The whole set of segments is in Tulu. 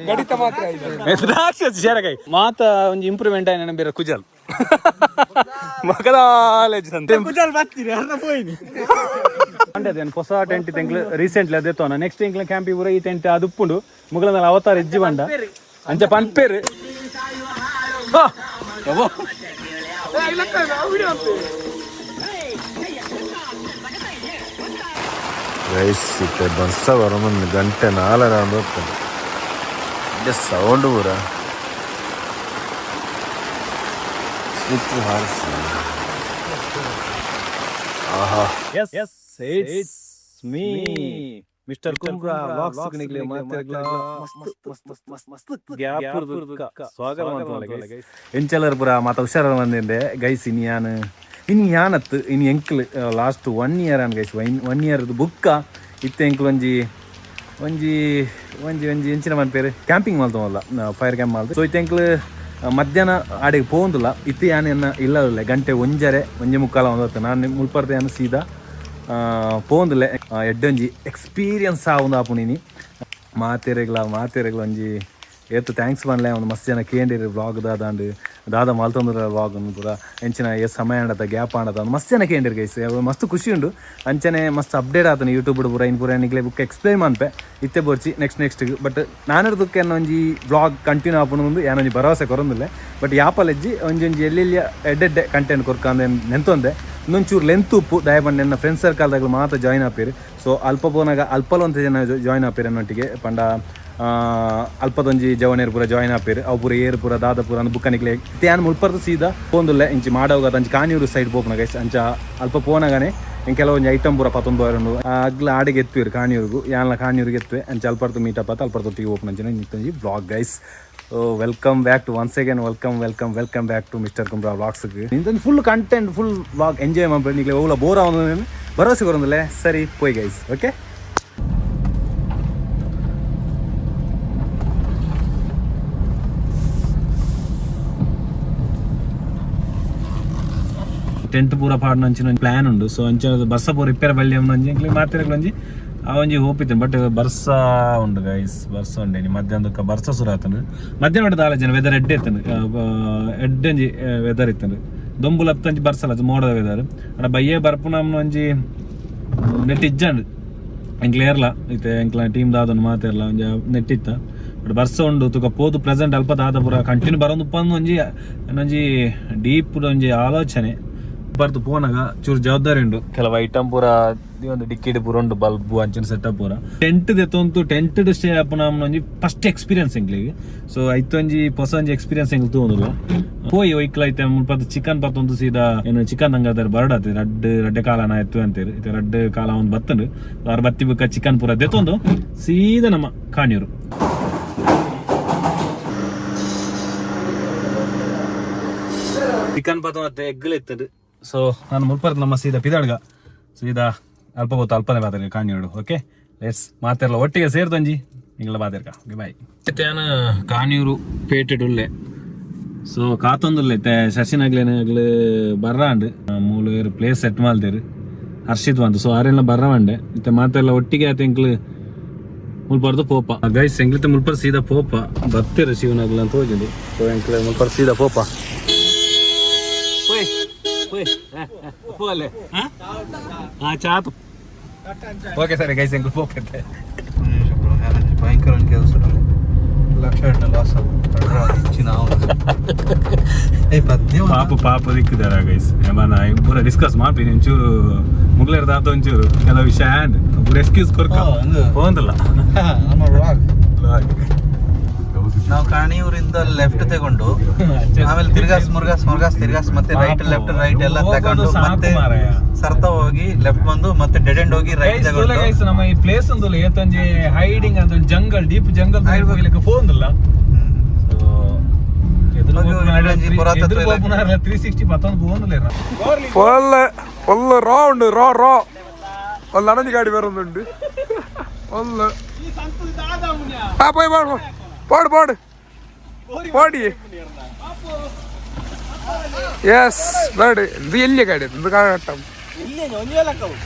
ಗಡಿತ ಮಾತ್ರ. ದ್ರಾಕ್ಷಿ ಶೇರಕಾಯಿ ಮಾತ ಒಂಜಿ ಇಂಪ್ರೂವ್ಮೆಂಟ್ ಆಯ್ನ ಬೇರೆ ಕುಜಲ್ ಮಗದಾಲೇಜ್ ಸಂತೆ. ಕುಜಲ್ ಬರ್ತೀರಿ ಅರ್ಧ ಪೋಯಿನಿ. ಅದೇನು ಹೊಸ ಟೆಂಟ್ ತಿಂಗ್ಳು ರೀಸೆಂಟ್ಲಿ ಅದೇ ತೋನ ನೆಕ್ಸ್ಟ್ ತಿಂಗ್ಳು ಕ್ಯಾಂಪ್ ಪೂರ ಈ ಟೆಂಟ್ ಅದು ಉಪ್ಪುಂಡು ಮುಗಲಂದಲ ಅವತಾರ ಇಜ್ಜಿ ಬಂಡ ಅಂಚ ಪನ್ಪೇರು. ಗೈಸ್, ಇತ್ತೆ ಬರ್ಸ ಬರೊಂದು ಗಂಟೆ ನಾಲರ ಹೋಗ್ತದೆ. ಸೌಂಡ್ ಪೂರ ಹಾರಿಸಿ. ಆಹಾ. Yes yes, it's me mister Kumbra vlogs. ನಿಗ್ಲೆ ಮಾತೆರ್ಗ್ಲ ಮಸ್ತ್ ಮಸ್ತ್ ಮಸ್ತ್ ಮಸ್ತ್ ಗ್ಯಾಪ್ ಸ್ವಾಗತ ಮಂತೊಂದುಲ್ಲೆ ಗೈಸ್. ಎಂಚಲರ್ ಪುರ ಮಾತ ಹುಷಾರ ಬಂದಿಂದೆ ಗೈಸ್. ಇನಿ ಯಾನ್ ಇನಿ ಯಾನತ್ ಇನಿ ಎಂಕ್ಲ್ ಲಾಸ್ಟ್ ಒನ್ ಇಯರ್ ಅನ್ ಗೈಸ್. ಒನ್ ಇಯರ್ ಬುಕ್ಕ ಇತ್ತೆ ಎಂಕ್ಲ್ ಒಂಜಿ ಒಂಜಿ ಒಂಜಿ ಒಂಜಿ ಎಂಚಿನ ಮನ್ಪೇರು ಕ್ಯಾಂಪಿಂಗ್ ಮಲ್ತೊಂದುಲ್ಲ, ಫೈರ್ ಕ್ಯಾಂಪ್ ಮಲ್ತು. ಸೊ ಇತ್ತೆ ಎಂಕ್ಲ್ ಮಧ್ಯಾಹ್ನ ಆಡೆಗೆ ಪೋಂದುಲ್ಲ. ಇತ್ತೆ ಯಾನ್ ಎನ್ನ ಇಲ್ಲ ಗಂಟೆ ಒಂಜರೆ ಒಂಜಿ ಮುಕ್ಕಾಲ ಒಂದು ನಾನು ಮುಲ್ಪರ್ದ ಯಾನ್ ಸೀದಾ ಪೋಂದುಲ್ಲೆ. ಎಡ್ಡೊಂಜಿ ಎಕ್ಸ್ಪೀರಿಯನ್ಸ್ ಆವೊಂದು ಆಪುಂಡು. ಮಾತೆರೆಗ್ಲ ಮಾತೆರೆಗ್ಲ ಒಂಜಿ ಏತ್ thanks ಪನ್ಲೆ. ಒಂದು ಮಸ್ತ್ ಜನ ಕೇಂಡಿರು ವ್ಲಾಗ್ ದಾದಾಂಡ್, ದಾದ ಮಲ್ತೊಂದುರ ವ್ಲಾಗ್ ಪೂರ, ಎಂಚಿನ ಏತ್ ಸಮಯ ಆಂಡತ, ಗ್ಯಾಪ್ ಆಂಡತ, ಮಸ್ತ್ ಜನ ಕೇಂಡಿರು ಗೈಸ್. ಮಸ್ತ್ ಖುಷಿ ಉಂಡು. ಅಂಚನೆ ಮಸ್ತ್ ಅಪ್ಡೇಟ್ ಆತನ ಯೂಟ್ಯೂಬ್ ಪೂರ. ಇನ್ ಪೂರ ನಿಗ್ಲೆ ಬುಕ್ ಎಕ್ಸ್ಪ್ಲೈನ್ ಮನ್ಪೆ, ಇತ್ತೆ ಬೋರ್ಚಿ, ನೆಕ್ಸ್ಟ್ ನೆಕ್ಸ್ಟ್. ಬಟ್ ನಾನಿರ್ದಕ್ಕೆ ಒಂಜಿ ವ್ಲಾಗ್ ಕಂಟಿನ್ಯೂ ಆಪುಂಡು ಯಾನೊಂಜಿ ಭರವಸೆ ಕೊರೊಂದುಲ್ಲೆ. ಬಟ್ ಯಾಪಲೆಜ್ಜಿ ಒಂಜೊಂಜಿ ಎಲ್ಲೆಲ್ಲಿ ಎಡ್ಡೆಡ್ಡೆ ಕಂಟೆಂಟ್ ಕೊರ್ಕಂದೆ ನೆಂತೊಂದೆ. ಇನ್ನೊಂಚೂರು ಲೆಂತ್ ಉಪ್ಪು. ದಯಪಂಡ ಎನ್ನ ಫ್ರೆಂಡ್ ಸರ್ಕಲ್ದಾಗಲು ಮಾತ್ರ ಜಾಯ್ನ್ ಆಪೇರು. ಸೊ ಅಲ್ಪ ಪೋನಾಗ ಅಲ್ಪಲ ಒಂತೆ ಜನ ಜಾಯ್ನ್ ಆಪೇರು ಅನ್ನೊಟ್ಟಿಗೆ ಪಂಡ ಅಲ್ಪದೊಂಜಿ ಜವನೇರು ಪೂರ ಜಾಯ್ನ್ ಆಪೇರು. ಅವು ಪೂರ ಏರು ಪೂರ ದಾದ ಪೂರ ಅಂದ್ ಬುಕ್ಕನಿಕ್ಲೆ. ಯಾನ್ ಮುಲ್ಪರ್ದು ಸೀದಾ ಪೋಂದುಲ್ಲೆ. ಇಂಚಿ ಮಾಡೋಗ ಅಂಚಿ ಕಾನಿಯೂರು ಸೈಡ್ ಪೋಪುನ ಗೈಸ್. ಅಂಚ ಅಲ್ಪ ಪೋನಾಗನೆ ಇಂಕ್ ಕೆಲವೊಂಜಿ ಐಟಮ್ ಪೂರ ಪತ್ತೊಂದು ಬರೋಂಡು. ಅಗ್ಲ ಆಡಿಗೆ ಎತ್ತುವೆರು ಕಾಣಿಯೂರ್ಗು, ಯಾನ್ಲ ಕಾಣಿಯೂರಿಗೆ ಎತ್ತುವೆ. ಅಂಚ ಅಲ್ಪರ್ದು ಮೀಟ್ ಅಪ್ ಆತ ಅಲ್ಪರ್ದು ಒಟ್ಟಿಗೆ ಪೋಪುನ. ಅಂಚಿನ ನಿತ್ತೊಂಜಿ vlog guys. Welcome back to, once again, welcome welcome welcome back to mister Kumbra vlogs. ನಿಂತೊಂದು full content, full vlog enjoy ಮಾಡ್ಬೇಕು. ನಿಗ್ಲೆ ಓಲ ಬೋರ್ ಆವೊಂದು ಭರವಸೆ ಕೊರೊಂದುಲ್ಲೆ. ಸರಿ ಪೋಯ್ ಗೈಸ್, ಓಕೆ. ಟೆಂಟ್ ಪೂರ ಪಾಡ್ನ ಅಂಚಿನ ಒಂಜಿ ಪ್ಲಾನ್ ಉಂಡು. ಸೊ ಅಂಚ ಬರ್ಸ ಪೂರ ರಿಪೇರ್ ಬಲ್ಲಿ ಒಂಜಿ ಎಂಕ್ಲೆ ಮಾತೆರೆಗ್ಲ ಒಂಜಿ ಆ ಒಂಜಿ ಹೋಪ್ ಇತ್ತು. ಬಟ್ ಬರ್ಸ ಉಂಡು ಗೈಸ್, ಬರ್ಸ ಉಂಡು. ಇನಿ ಮಧ್ಯಾಹ್ನ ಬರ್ಸ ಸುರು ಆತಂಡು. ಮಧ್ಯಾಹ್ನ ದಾಲ ಜನ ವೆದರ್ ಎಡ್ಡೆ ಇತ್ತಂಡು, ಎಡ್ಡೆ ಒಂಜಿ ವೆದರ್ ಇತ್ತಂಡು. ದೊಂಬುಲತ್ತಂಚಿ ಬರ್ಸಲ ಮೋಡದ ವೆದರ್. ಅಡ ಬಯ್ಯೆ ಬರ್ಪುನ ಒಂಜಿ ನೆಟ್ ಇಜ್ಜಂಡು. ಎಂಕ್ಲೆ ಏರ್ಲ ಇತ್ತೆ ಎಂಕ್ಲ ಟೀಮ್ ದಾದೊಂದು ಮಾತೆರ್ಲ ಒಂಜಿ ನೆಟ್ಟಿತ್ತ. ಬಟ್ ಬರ್ಸ ಉಂಡು ತುಕ ಪೋದು. ಪ್ರೆಸೆಂಟ್ ಅಲ್ಪ ದಾದ ಪೂರ ಕಂಟಿನ್ಯೂ ಬರೋದು ಪಂದ್ ಒಂಜಿ ಒಂಜಿ ಡೀಪ್ ಒಂಜಿ ಆಲೋಚನೆ. ಬರ್ದು ಪೋನಾಗ ಚೂರು ಜವಾಬ್ದಾರಿ ಉಂಡು. ಕೆಲವು ಐಟಮ್ ಪೂರ ಈ ಒಂದು ಡಿಕ್ಕಿಡ್ ಪೂರ ಉಂಡು, ಬಲ್ಬ್ ಅಂಚಿನ ಸೆಟಪ್ ಪೂರ. ಟೆಂಟ್ ದೆತ್ತೊಂತು ಟೆಂಟ್ ಸ್ಟೇ ಆಪುನ ಒಂಜಿ ಫಸ್ಟ್ ಎಕ್ಸ್ಪೀರಿಯನ್ಸ್ ಎಂಕ್ಲೆಗ್. ಸೊ ಐತೊಂಜಿ ಹೊಸ ಒಂಜಿ ಎಕ್ಸ್ಪೀರಿಯನ್ಸ್ ಎಂಕ್ಲು ತೂವೊಂದುಲ್ಲ. ಪೋಯಿ ಒಯ್ಕ್ಲ ಐತೆ ಮುಲ್ಪ ಚಿಕನ್ ಪತ್ತೊಂದು ಸೀದಾ ಏನು ಚಿಕನ್ ಹಂಗಾದ್ರೆ ಬರಡಾತೆ ರಡ್ಡ್ ರಡ್ಡೆ ಕಾಲನ ಎತ್ತು ಅಂತೀರಿ. ಇತ್ತೆ ರಡ್ಡ್ ಕಾಲ ಒಂದು ಬತ್ತಂಡು ಆರ್ ಬತ್ತಿ ಬುಕ್ಕ ಚಿಕನ್ ಪೂರ ದೆತ್ತೊಂದು ಸೀದಾ ನಮ್ಮ ಕಾಣಿಯೂರು. ಚಿಕನ್ ಪತ್ತ ಮತ್ತೆ ಎಗ್ಗಲ್ ಇತ್ತದು. ಸೊ ನಾನು ಮುಲ್ಪರ್ದು ನಮ್ಮ ಸೀದಾ ಪಿದಾಡ್ಗ ಸೀದಾ ಅಲ್ಪ ಗೊತ್ತು ಅಲ್ಪನೆ ಬಾತಾರೆ ಕಾಣಿಯೂರು. ಓಕೆ, let's ಮಾತೆರ್ಲ ಒಟ್ಟಿಗೆ ಸೇರ್ತಂಜಿ ನಿಂಗಳ ಬಾತಿರ್ಕ. Okay, boy. ನಾನು ಕಾಣಿಯೂರು ಪೇಟೆಡುಲ್ಲೆ. ಸೊ ಕಾತೊಂದುಲ್ಲೆ. ಇತ್ತೆ ಶಶಿನಗ್ಲೇನ ಅಗ್ಲು ಬರ್ರಾಂಡ್. ಮೂಲು ಪ್ಲೇಸ್ ಸೆಟ್ ಮಲ್ದೇರು ಹರ್ಷಿತ್ ಬಂತು. ಸೊ ಆರೆಲ್ಲ ಬರ್ರವಂಡೆ. ಇತ್ತೆ ಮಾತೆಲ್ಲ ಒಟ್ಟಿಗೆ ಆತ ಎಂಕ್ಲು ಮುಲ್ಪರ್ದು ಪೋಪ ಗೈಸ್. ಎಂಕ್ಲಿತ್ತೆ ಮುಲ್ಪರ್ ಸೀದಾ ಪೋಪ. ಬತ್ತೀರು ಶಿವನಗ್ಲ ಅಂತ ಹೋಗಿದ್ದು. ಸೊ ಎಂಕ್ಲೆ ಮುಲ್ಪರ್ ಸೀದಾ ಪೋಪ. ಹೋಯ್ ಹೋಯ್ ಪೋಲೆ ಹಾ ಚಾತು. ಓಕೆ ಸರಿ ಗೈಸ್, ಎಂಕ್ಲು ಪೋಪ ಇತ್ತೆ. ಭಯಂಕರ ಕೆಲಸ, ಲಕ್ಷ ಲಾಸ್ ಇಚ್ಚಿನ ಏ ಪದ್ಯ. ಪಾಪ ಪಾಪ ದಿಕ್ಕಿದಾರ ಗೈಸ್. ಏಮನ ಪೂರ ಡಿಸ್ಕಸ್ ಮಾಡ್ತೀನಿ ಒಂಚೂರು. ಮುಗ್ಲೇರ್ ದಾತ ಒಂಚೂರು ಕೆಲವು ವಿಷಯ ಆ್ಯಂಡ್ ಪೂರ ಎಕ್ಸ್ಕ್ಯೂಸ್ ಕೊರ್ಕ. ಹೋಂದಲ್ಲ. ನಮ್ಮ ವ್ಲಾಗ್. ನಾವು ಕಾಣಿಯೂರಿಂದ ಲೆಫ್ಟ್ ತಗೊಂಡು, ಆಮೇಲೆ ತಿರ್ಗಾಸ್ ಮುರ್ಗಾಸ್ ಮುರ್ಗಾಸ್ ತಿರ್ಗಾಸ್, ಮತ್ತೆ ರೈಟ್ ಲೆಫ್ಟ್ ರೈಟ್ ಎಲ್ಲ ತಗೊಂಡು, ಮತ್ತೆ ಸರ್ತ ಹೋಗಿ ಲೆಫ್ಟ್ ಬಂದು, ಮತ್ತೆ ಡೆಡ್ ಎಂಡ್ ಹೋಗಿ ರೈಟ್ ತಗೊಂಡು. ಗೈಸ್, ನಮ್ಮ ಈ ಪ್ಲೇಸ್ ಒಂದುಲ್ಲ ಏತೊಂಜಿ ಹೈಡಿಂಗ್ ಅಂತ ಜಂಗಲ್, ಡೀಪ್ ಜಂಗಲ್ ಹೋಗ್ಲಿಕ್ಕೆ ಫೋನ್. ಹೋಗಿ ಹೋಗಿ ಒಂಜಿ ಪುರಾತತ್ವ ಇಲಾಖೆ. 360 ಪತ್ತೊಂದು ಫೋನ್. ಫುಲ್ ಫುಲ್ ರಾ ಉಂಡು, ರಾ ರಾ. ಒಂದು ಅನಂಜಿ ಗಾಡಿ ಬರೋದುಂಡು ಒಂದು. ಆ ಪೋಯ್ ಪಾಡು ಪಾಡು ಪಾಡು ಪಾಡಿ. ಎಸ್ ಬೇಡ, ಇದು ಎಲ್ಲಿಯ ಗಾಡಿ? ಇದು ಕಾಟಂ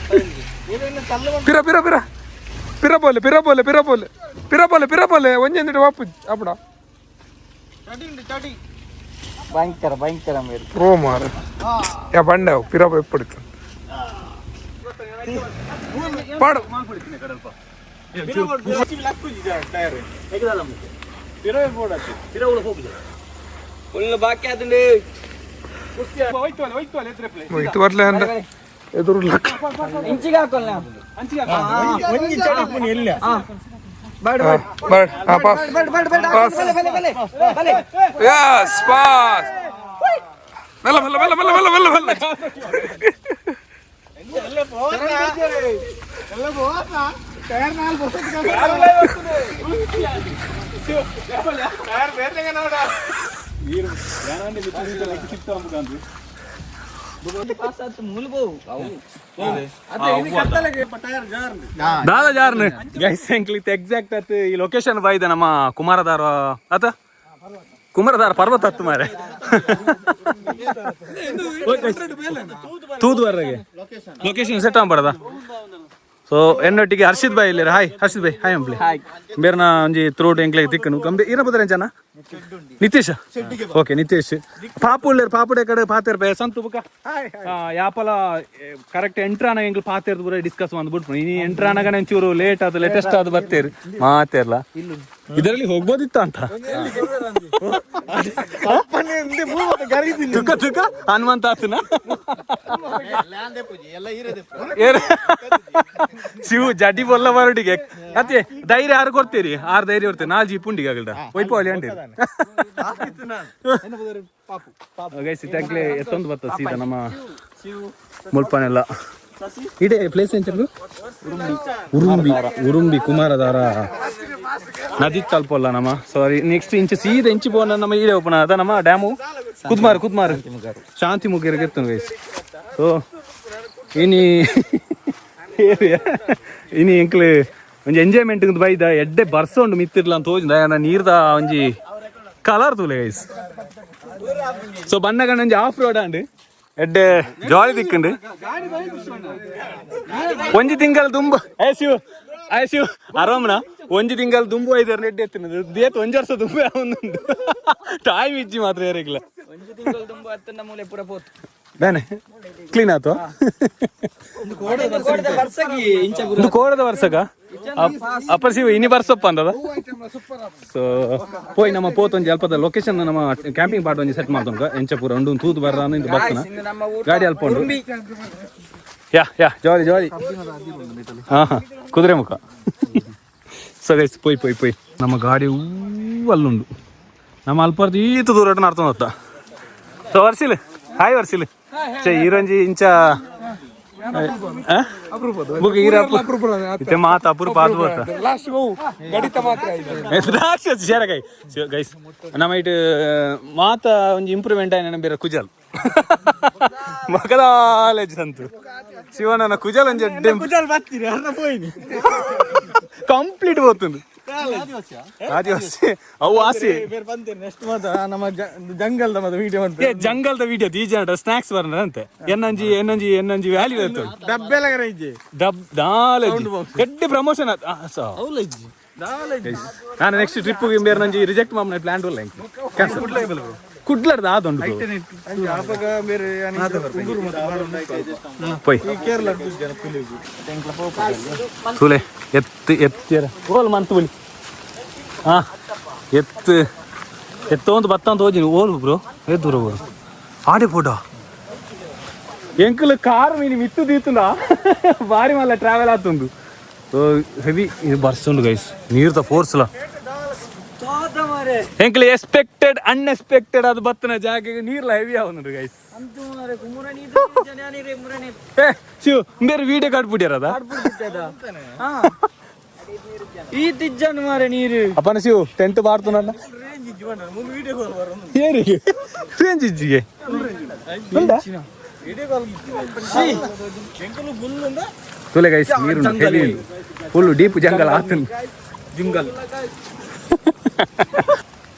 ಪಿರ ಪಿರ ಪಿರ. ಪಿರಪೋಲೆ ಪಿರಪೋಲೆ ಪಿರಪೋಲೆ ಪಿರಪೋಲೆ ಪಿರಪೋಲೆ ಒಂಜೆಂದಿಟ್ಟು ವಾಪು ಅಪ್ಪಡ. ಭಯಂಕರ ಭಯಂಕರ ಮೇರು. ಪ್ರೋ ಮಾರ ಯಾ ಬಂಡೆ ಪಿರಪ ಎಪ್ಪಡಿತ್ತು ಪಾಡು. ಇತ್ತು ಬರ್ಲೆ ಅಂದ್ರೆ ಎದುರು ಲಕ್ಕ. Pass pass S pass. ಮೆಲ್ಲ ಮೆಲ್ಲ ಮೆಲ್ಲ ಮೆಲ್ಲ ಮೆಲ್ಲ ಮೆಲ್ಲ ಮೆಲ್ಲ. ದಾದಾ ಜಾರ್ನ ಗೈಸ್ ಎಂಕ್ಲಿತ್ ಎಕ್ಸಾಕ್ಟ್ ಅತ್ ಈ ಲೊಕೇಶನ್ ಬಾಯ್ದೆ ನಮ್ಮ ಕುಮಾರಧಾರ ಅತ ಕುಮಾರಧಾರ ಪರ್ವತ ಹತ್ತು ಮಾರೆ ತೂದುವರೆಗೆ ಲೊಕೇಶನ್ ಸೆಟ್ ಆಗ್ಬಾರ್ದ. ಸೊ ಎನ್ನೊಟ್ಟಿಗೆ ಹರ್ಷಿತ್ ಬಾಯ್ ಇಲ್ಲ. ಹಾಯ್ ಹರ್ಷಿತ್ ಬಾಯ್, ಹಾಯ್ ಅಂಪ್ಲಿ ಬೇರ್ನ ಒಂಜಿ ತ್ರೋಟ್ ಎಂಕ್ಲೆ ತಿಕ್ಕನು ಕಂಬೆ ಏನ ಬದ್ರ ಜನ ನಿತೇಶ್. ಓಕೆ ನಿತೇಶ್ ಪಾಪು ಉಳ್ಳೇರು ಪಾಪುಡೆ ಕಡೆ ಪಾತೇರ್ ಬೇ ಸಂತು ಬುಕ ಯಾಪಲ ಕರೆಕ್ಟ್ ಎಂಟ್ರಾನ ಎಂಕ್ಲು ಪಾತೇರ್ದು ಪೂರ ಡಿಸ್ಕಸ್ ಬಂದ್ಬಿಟ್ರು. ಇನಿ ಎಂಟ್ರಾನಾಗ ಒಂಚೂರು ಲೇಟ್ ಆದ ಲೇಟೆಸ್ಟ್ ಆದ ಬರ್ತೇರು ಮಾತೇರ್ಲ ಇದರಲ್ಲಿ ಹೋಗ್ಬೋದಿತ್ತ ಅಂತ ತುಕ ತುಕ ಹನುಮಂತ ಆತನ ಶಿವು ಜಡ್ಡಿ ಬೊಲ್ಲ ಬರೋಡಿಗೆ ಅತ್ತೆ ಧೈರ್ಯ ಯಾರು ಕೊಡ್ತೀರಿ? ಆರು ಧೈರ್ಯ ಕೊಡ್ತೀರಿ ನಾಲ್ ಜೀಪ್ ಉಂಡಿಗೆ ಆಗಲ್ದ ಒಯ್ಪೋಲಿ ಅಂಡಿ ಗೈಸ್ ಇತ್ತಾಗ್ಲೇ ಎತ್ತೊಂದು ಬತ್ತ ಸೀದಾ ನಮ್ಮ ಮುಲ್ಪನೆಲ್ಲ ಇಡೇ ಪ್ಲೇಸ್ ಎಂತ ಉರುಂಬಿ ಉರುಂಬಿ ಕುಮಾರಧಾರ ನದಿ ತಲುಪಲ್ಲ ನಮ್ಮ. ಸಾರಿ ನೆಕ್ಸ್ಟ್ ಇಂಚೆ ಸೀದಾ ಇಂಚಿ ಪೋನ ನಮ್ಮ ಈಡೆ ಓಪನ್ ಅದ ನಮ್ಮ ಡ್ಯಾಮು ಕುದ್ಮಾರು ಕುದ್ಮಾರು ಶಾಂತಿ ಮುಗಿರಿಗೆ ಎತ್ತನು ಗೈಸ್. ಸೊ ಇನಿ ಇನಿ ಎಂಕ್ಲು ಒಂಜಿ ಎಂಜಾಯ್ಮೆಂಟ್ ಬೈದ ಎಡ್ಡೆ ಬರ್ಸ ಉಂಡು ಮಿತ್ತಿರ್ಲ ಅಂತ ತೋಜಿಂದ ನೀರ್ದ ಒಂಜಿ ಕಲರ್ ತೂಲೆ ಗೈಸ್. ಸೊ ಬನ್ನಗಣ್ಣ ಒಂಜಿ ಆಫ್ ರೋಡ್ ಅಂಡ್ ಎಡ್ಡೆ ಜಾಲಿ ದಿಕ್ಕುಂಡು ಒಂಜಿ ತಿಂಗಳ ದುಂಬು ಏ ಶಿವ್ ಆಯ್ ಶಿವ್ ಆರಾಮ್ನ ಒಂಜಿ ತಿಂಗಳ ದುಂಬು ಐದರ್ ಎಡ್ಡೆ ಎತ್ತಿನದು ದೇತ್ ಒಂಜಿ ವರ್ಷ ದುಂಬು ಒಂದುಂಡು ಟೈಮ್ ಇಜ್ಜಿ ಮಾತ್ರ ಏರಿಗಿಲ್ಲ. ಒಂಜಿ ತಿಂಗಳು ದುಂಬು ಅತ್ತಂಡ ಮೂಲೆ ಪೂರ ಪೋತು. ಬೇನೆ ಕ್ಲೀನ್ ಆತು. ಇದು ಕೋಡದ ವರ್ಷಕ ಅಪ್ಪರ್ ಶಿವ ಇನಿ ಬರ್ಸಪ್ಪ ಅಂದದ. ಸೊ ಪೋಯ್ ನಮ್ಮ ಪೋತ್ ಒಂಜಿ ಅಲ್ಪದ ಲೊಕೇಶನ್ ನಮ್ಮ ಕ್ಯಾಂಪಿಂಗ್ ಪಾಟ್ ಒಂಜಿ ಸೆಟ್ ಮಾಡ್ತೊಂಕ ಎಂಚ ಪೂರ ಉಂಡು ತೂದು ಬರ್ರ ಇಂದು ಬರ್ತನ ಗಾಡಿ ಅಲ್ಪ ಉಂಡು. ಯಾ ಯಾ ಜಾಲಿ ಜಾಲಿ ಹಾ ಹಾ ಕುದುರೆ ಮುಖ. ಸೊ ಗೈಸ್ ಪೋಯ್ ಪೋಯ್ ಪೋಯ್ ನಮ್ಮ ಗಾಡಿ ಹೂ ಅಲ್ಲುಂಡು ನಮ್ಮ ಅಲ್ಪರ್ದು ಈತ ದೂರ ನಡ್ಕೊಂಡು ಹೋಗ್ತಾ. ಸೊ ವರ್ಸಿಲ್ ಹಾಯ್ ವರ್ಸಿಲ್ ಚೇ ಈರಂಜಿ ಇಂಚ ಮಾತ ಅಪರೂಪ ಅದು ಲಾಸ್ಟ್ ಗಡಿತ ಮಾತ್ರ ಶೇರಕಾಯಿ ಗೈಸ್ ನಮ್ಮ ಇಟ್ಟು ಮಾತ ಒಂಜಿ ಇಂಪ್ರೂವ್ಮೆಂಟ್ ಆಯ್ನ ಬೇರೆ ಕುಜಲ್ ಮಗದಾಲೇಜ್ ಸಂತು ಶಿವನನ್ನ ಕುಜಲ್ ಒಂಜಿ ಕುಜಲ್ ಬರ್ತೀರಿ ಅರ್ಧ ಪೋಯಿನಿ ಕಂಪ್ಲೀಟ್ పోతుంది ಆದಿವಾಸಿ ಅವು ಆಸಿ ನೆಕ್ಸ್ಟ್ ಮಾತ ನಮ್ಮ ಜಂಗಲ್ the video. ಏ ಜಂಗಲ್ the video ದೀಜ ಸ್ನಾಕ್ಸ್ ಬರ್ನಂತೆ ಎನ್ನಂಜಿ ಎನ್ನಂಜಿ ಎನ್ನಂಜಿ ವ್ಯಾಲ್ಯೂ ಇರ್ತದೆ. ಡಬ್ಬೆಲ ಇಜ್ಜಿ ಡಬ್ ದಾಲೇಜ್ ಎಡ್ಡೆ ಪ್ರಮೋಷನ್ ನಾನು ನೆಕ್ಸ್ಟ್ ಟ್ರಿಪ್ ಬೇರೆ ನಂಜಿ ರಿಜೆಕ್ಟ್ ಮಾಮನ ಪ್ಲಾನ್ ಉಲ್ಲ ಕ್ಯಾನ್ಸಲ್ ಕುಡ್ಲರ್ದ ಆದೊಂಡು ಪೋಯ್ ತೂಲೆ ಎತ್ತು ಎತ್ತಿರ ಓಲ್ ಮಂತ್ ಬುಲಿ ಹಾ ಎತ್ತು ಎತ್ತೊಂದು ಬತ್ತ ಅಂತ ಹೋಜಿನಿ ಓಲ್ ಬ್ರೋ ಏ ದೂರ ಬೋರು ಆಡೆ ಫೋಟೋ ಎಂಕುಲು ಕಾರ್ ಮೀನಿ ಮಿತ್ತು ದೀತುಂಡ ಬಾರಿ ಮಲ್ಲ ಟ್ರಾವೆಲ್ ಆತುಂಡು. ಸೊ ಹೆವಿ ಇದು ಬರ್ಸುಂಡು ಗೈಸ್ ನೀರ್ದ ಫೋರ್ಸ್ಲ ಎಂಕುಲು ಎಕ್ಸ್ಪೆಕ್ಟೆಡ್ ಅನ್ಎಕ್ಸ್ಪೆಕ್ಟೆಡ್ ಅದು ಬತ್ತನ ಜಾಗೆಗೆ ನೀರ್ಲ ಹೆವಿ ಆവുಂಡು ಗೈಸ್. ಏ ಶಿವ್ ಬೇರೆ ವಿಡಿಯೋ ಕಾಡ್ಬಿಟ್ಟಿರದ ಈ ತಿಜ್ಜನ್ ಮಾರೆ ನೀರು. ಅಪ್ಪನ ಶಿವ್ ಟೆಂಟ್ ಬಾರ್ತುನಲ್ಲ ಏರಿಗೆ ರೇಂಜ್ ಇಜ್ಜಿಗೆ ಉಂಡಾ? ತುಲೆ ಗೈಸ್ ನೀರು heavy full deep jungle ಆತನ್ ಜಂಗಲ್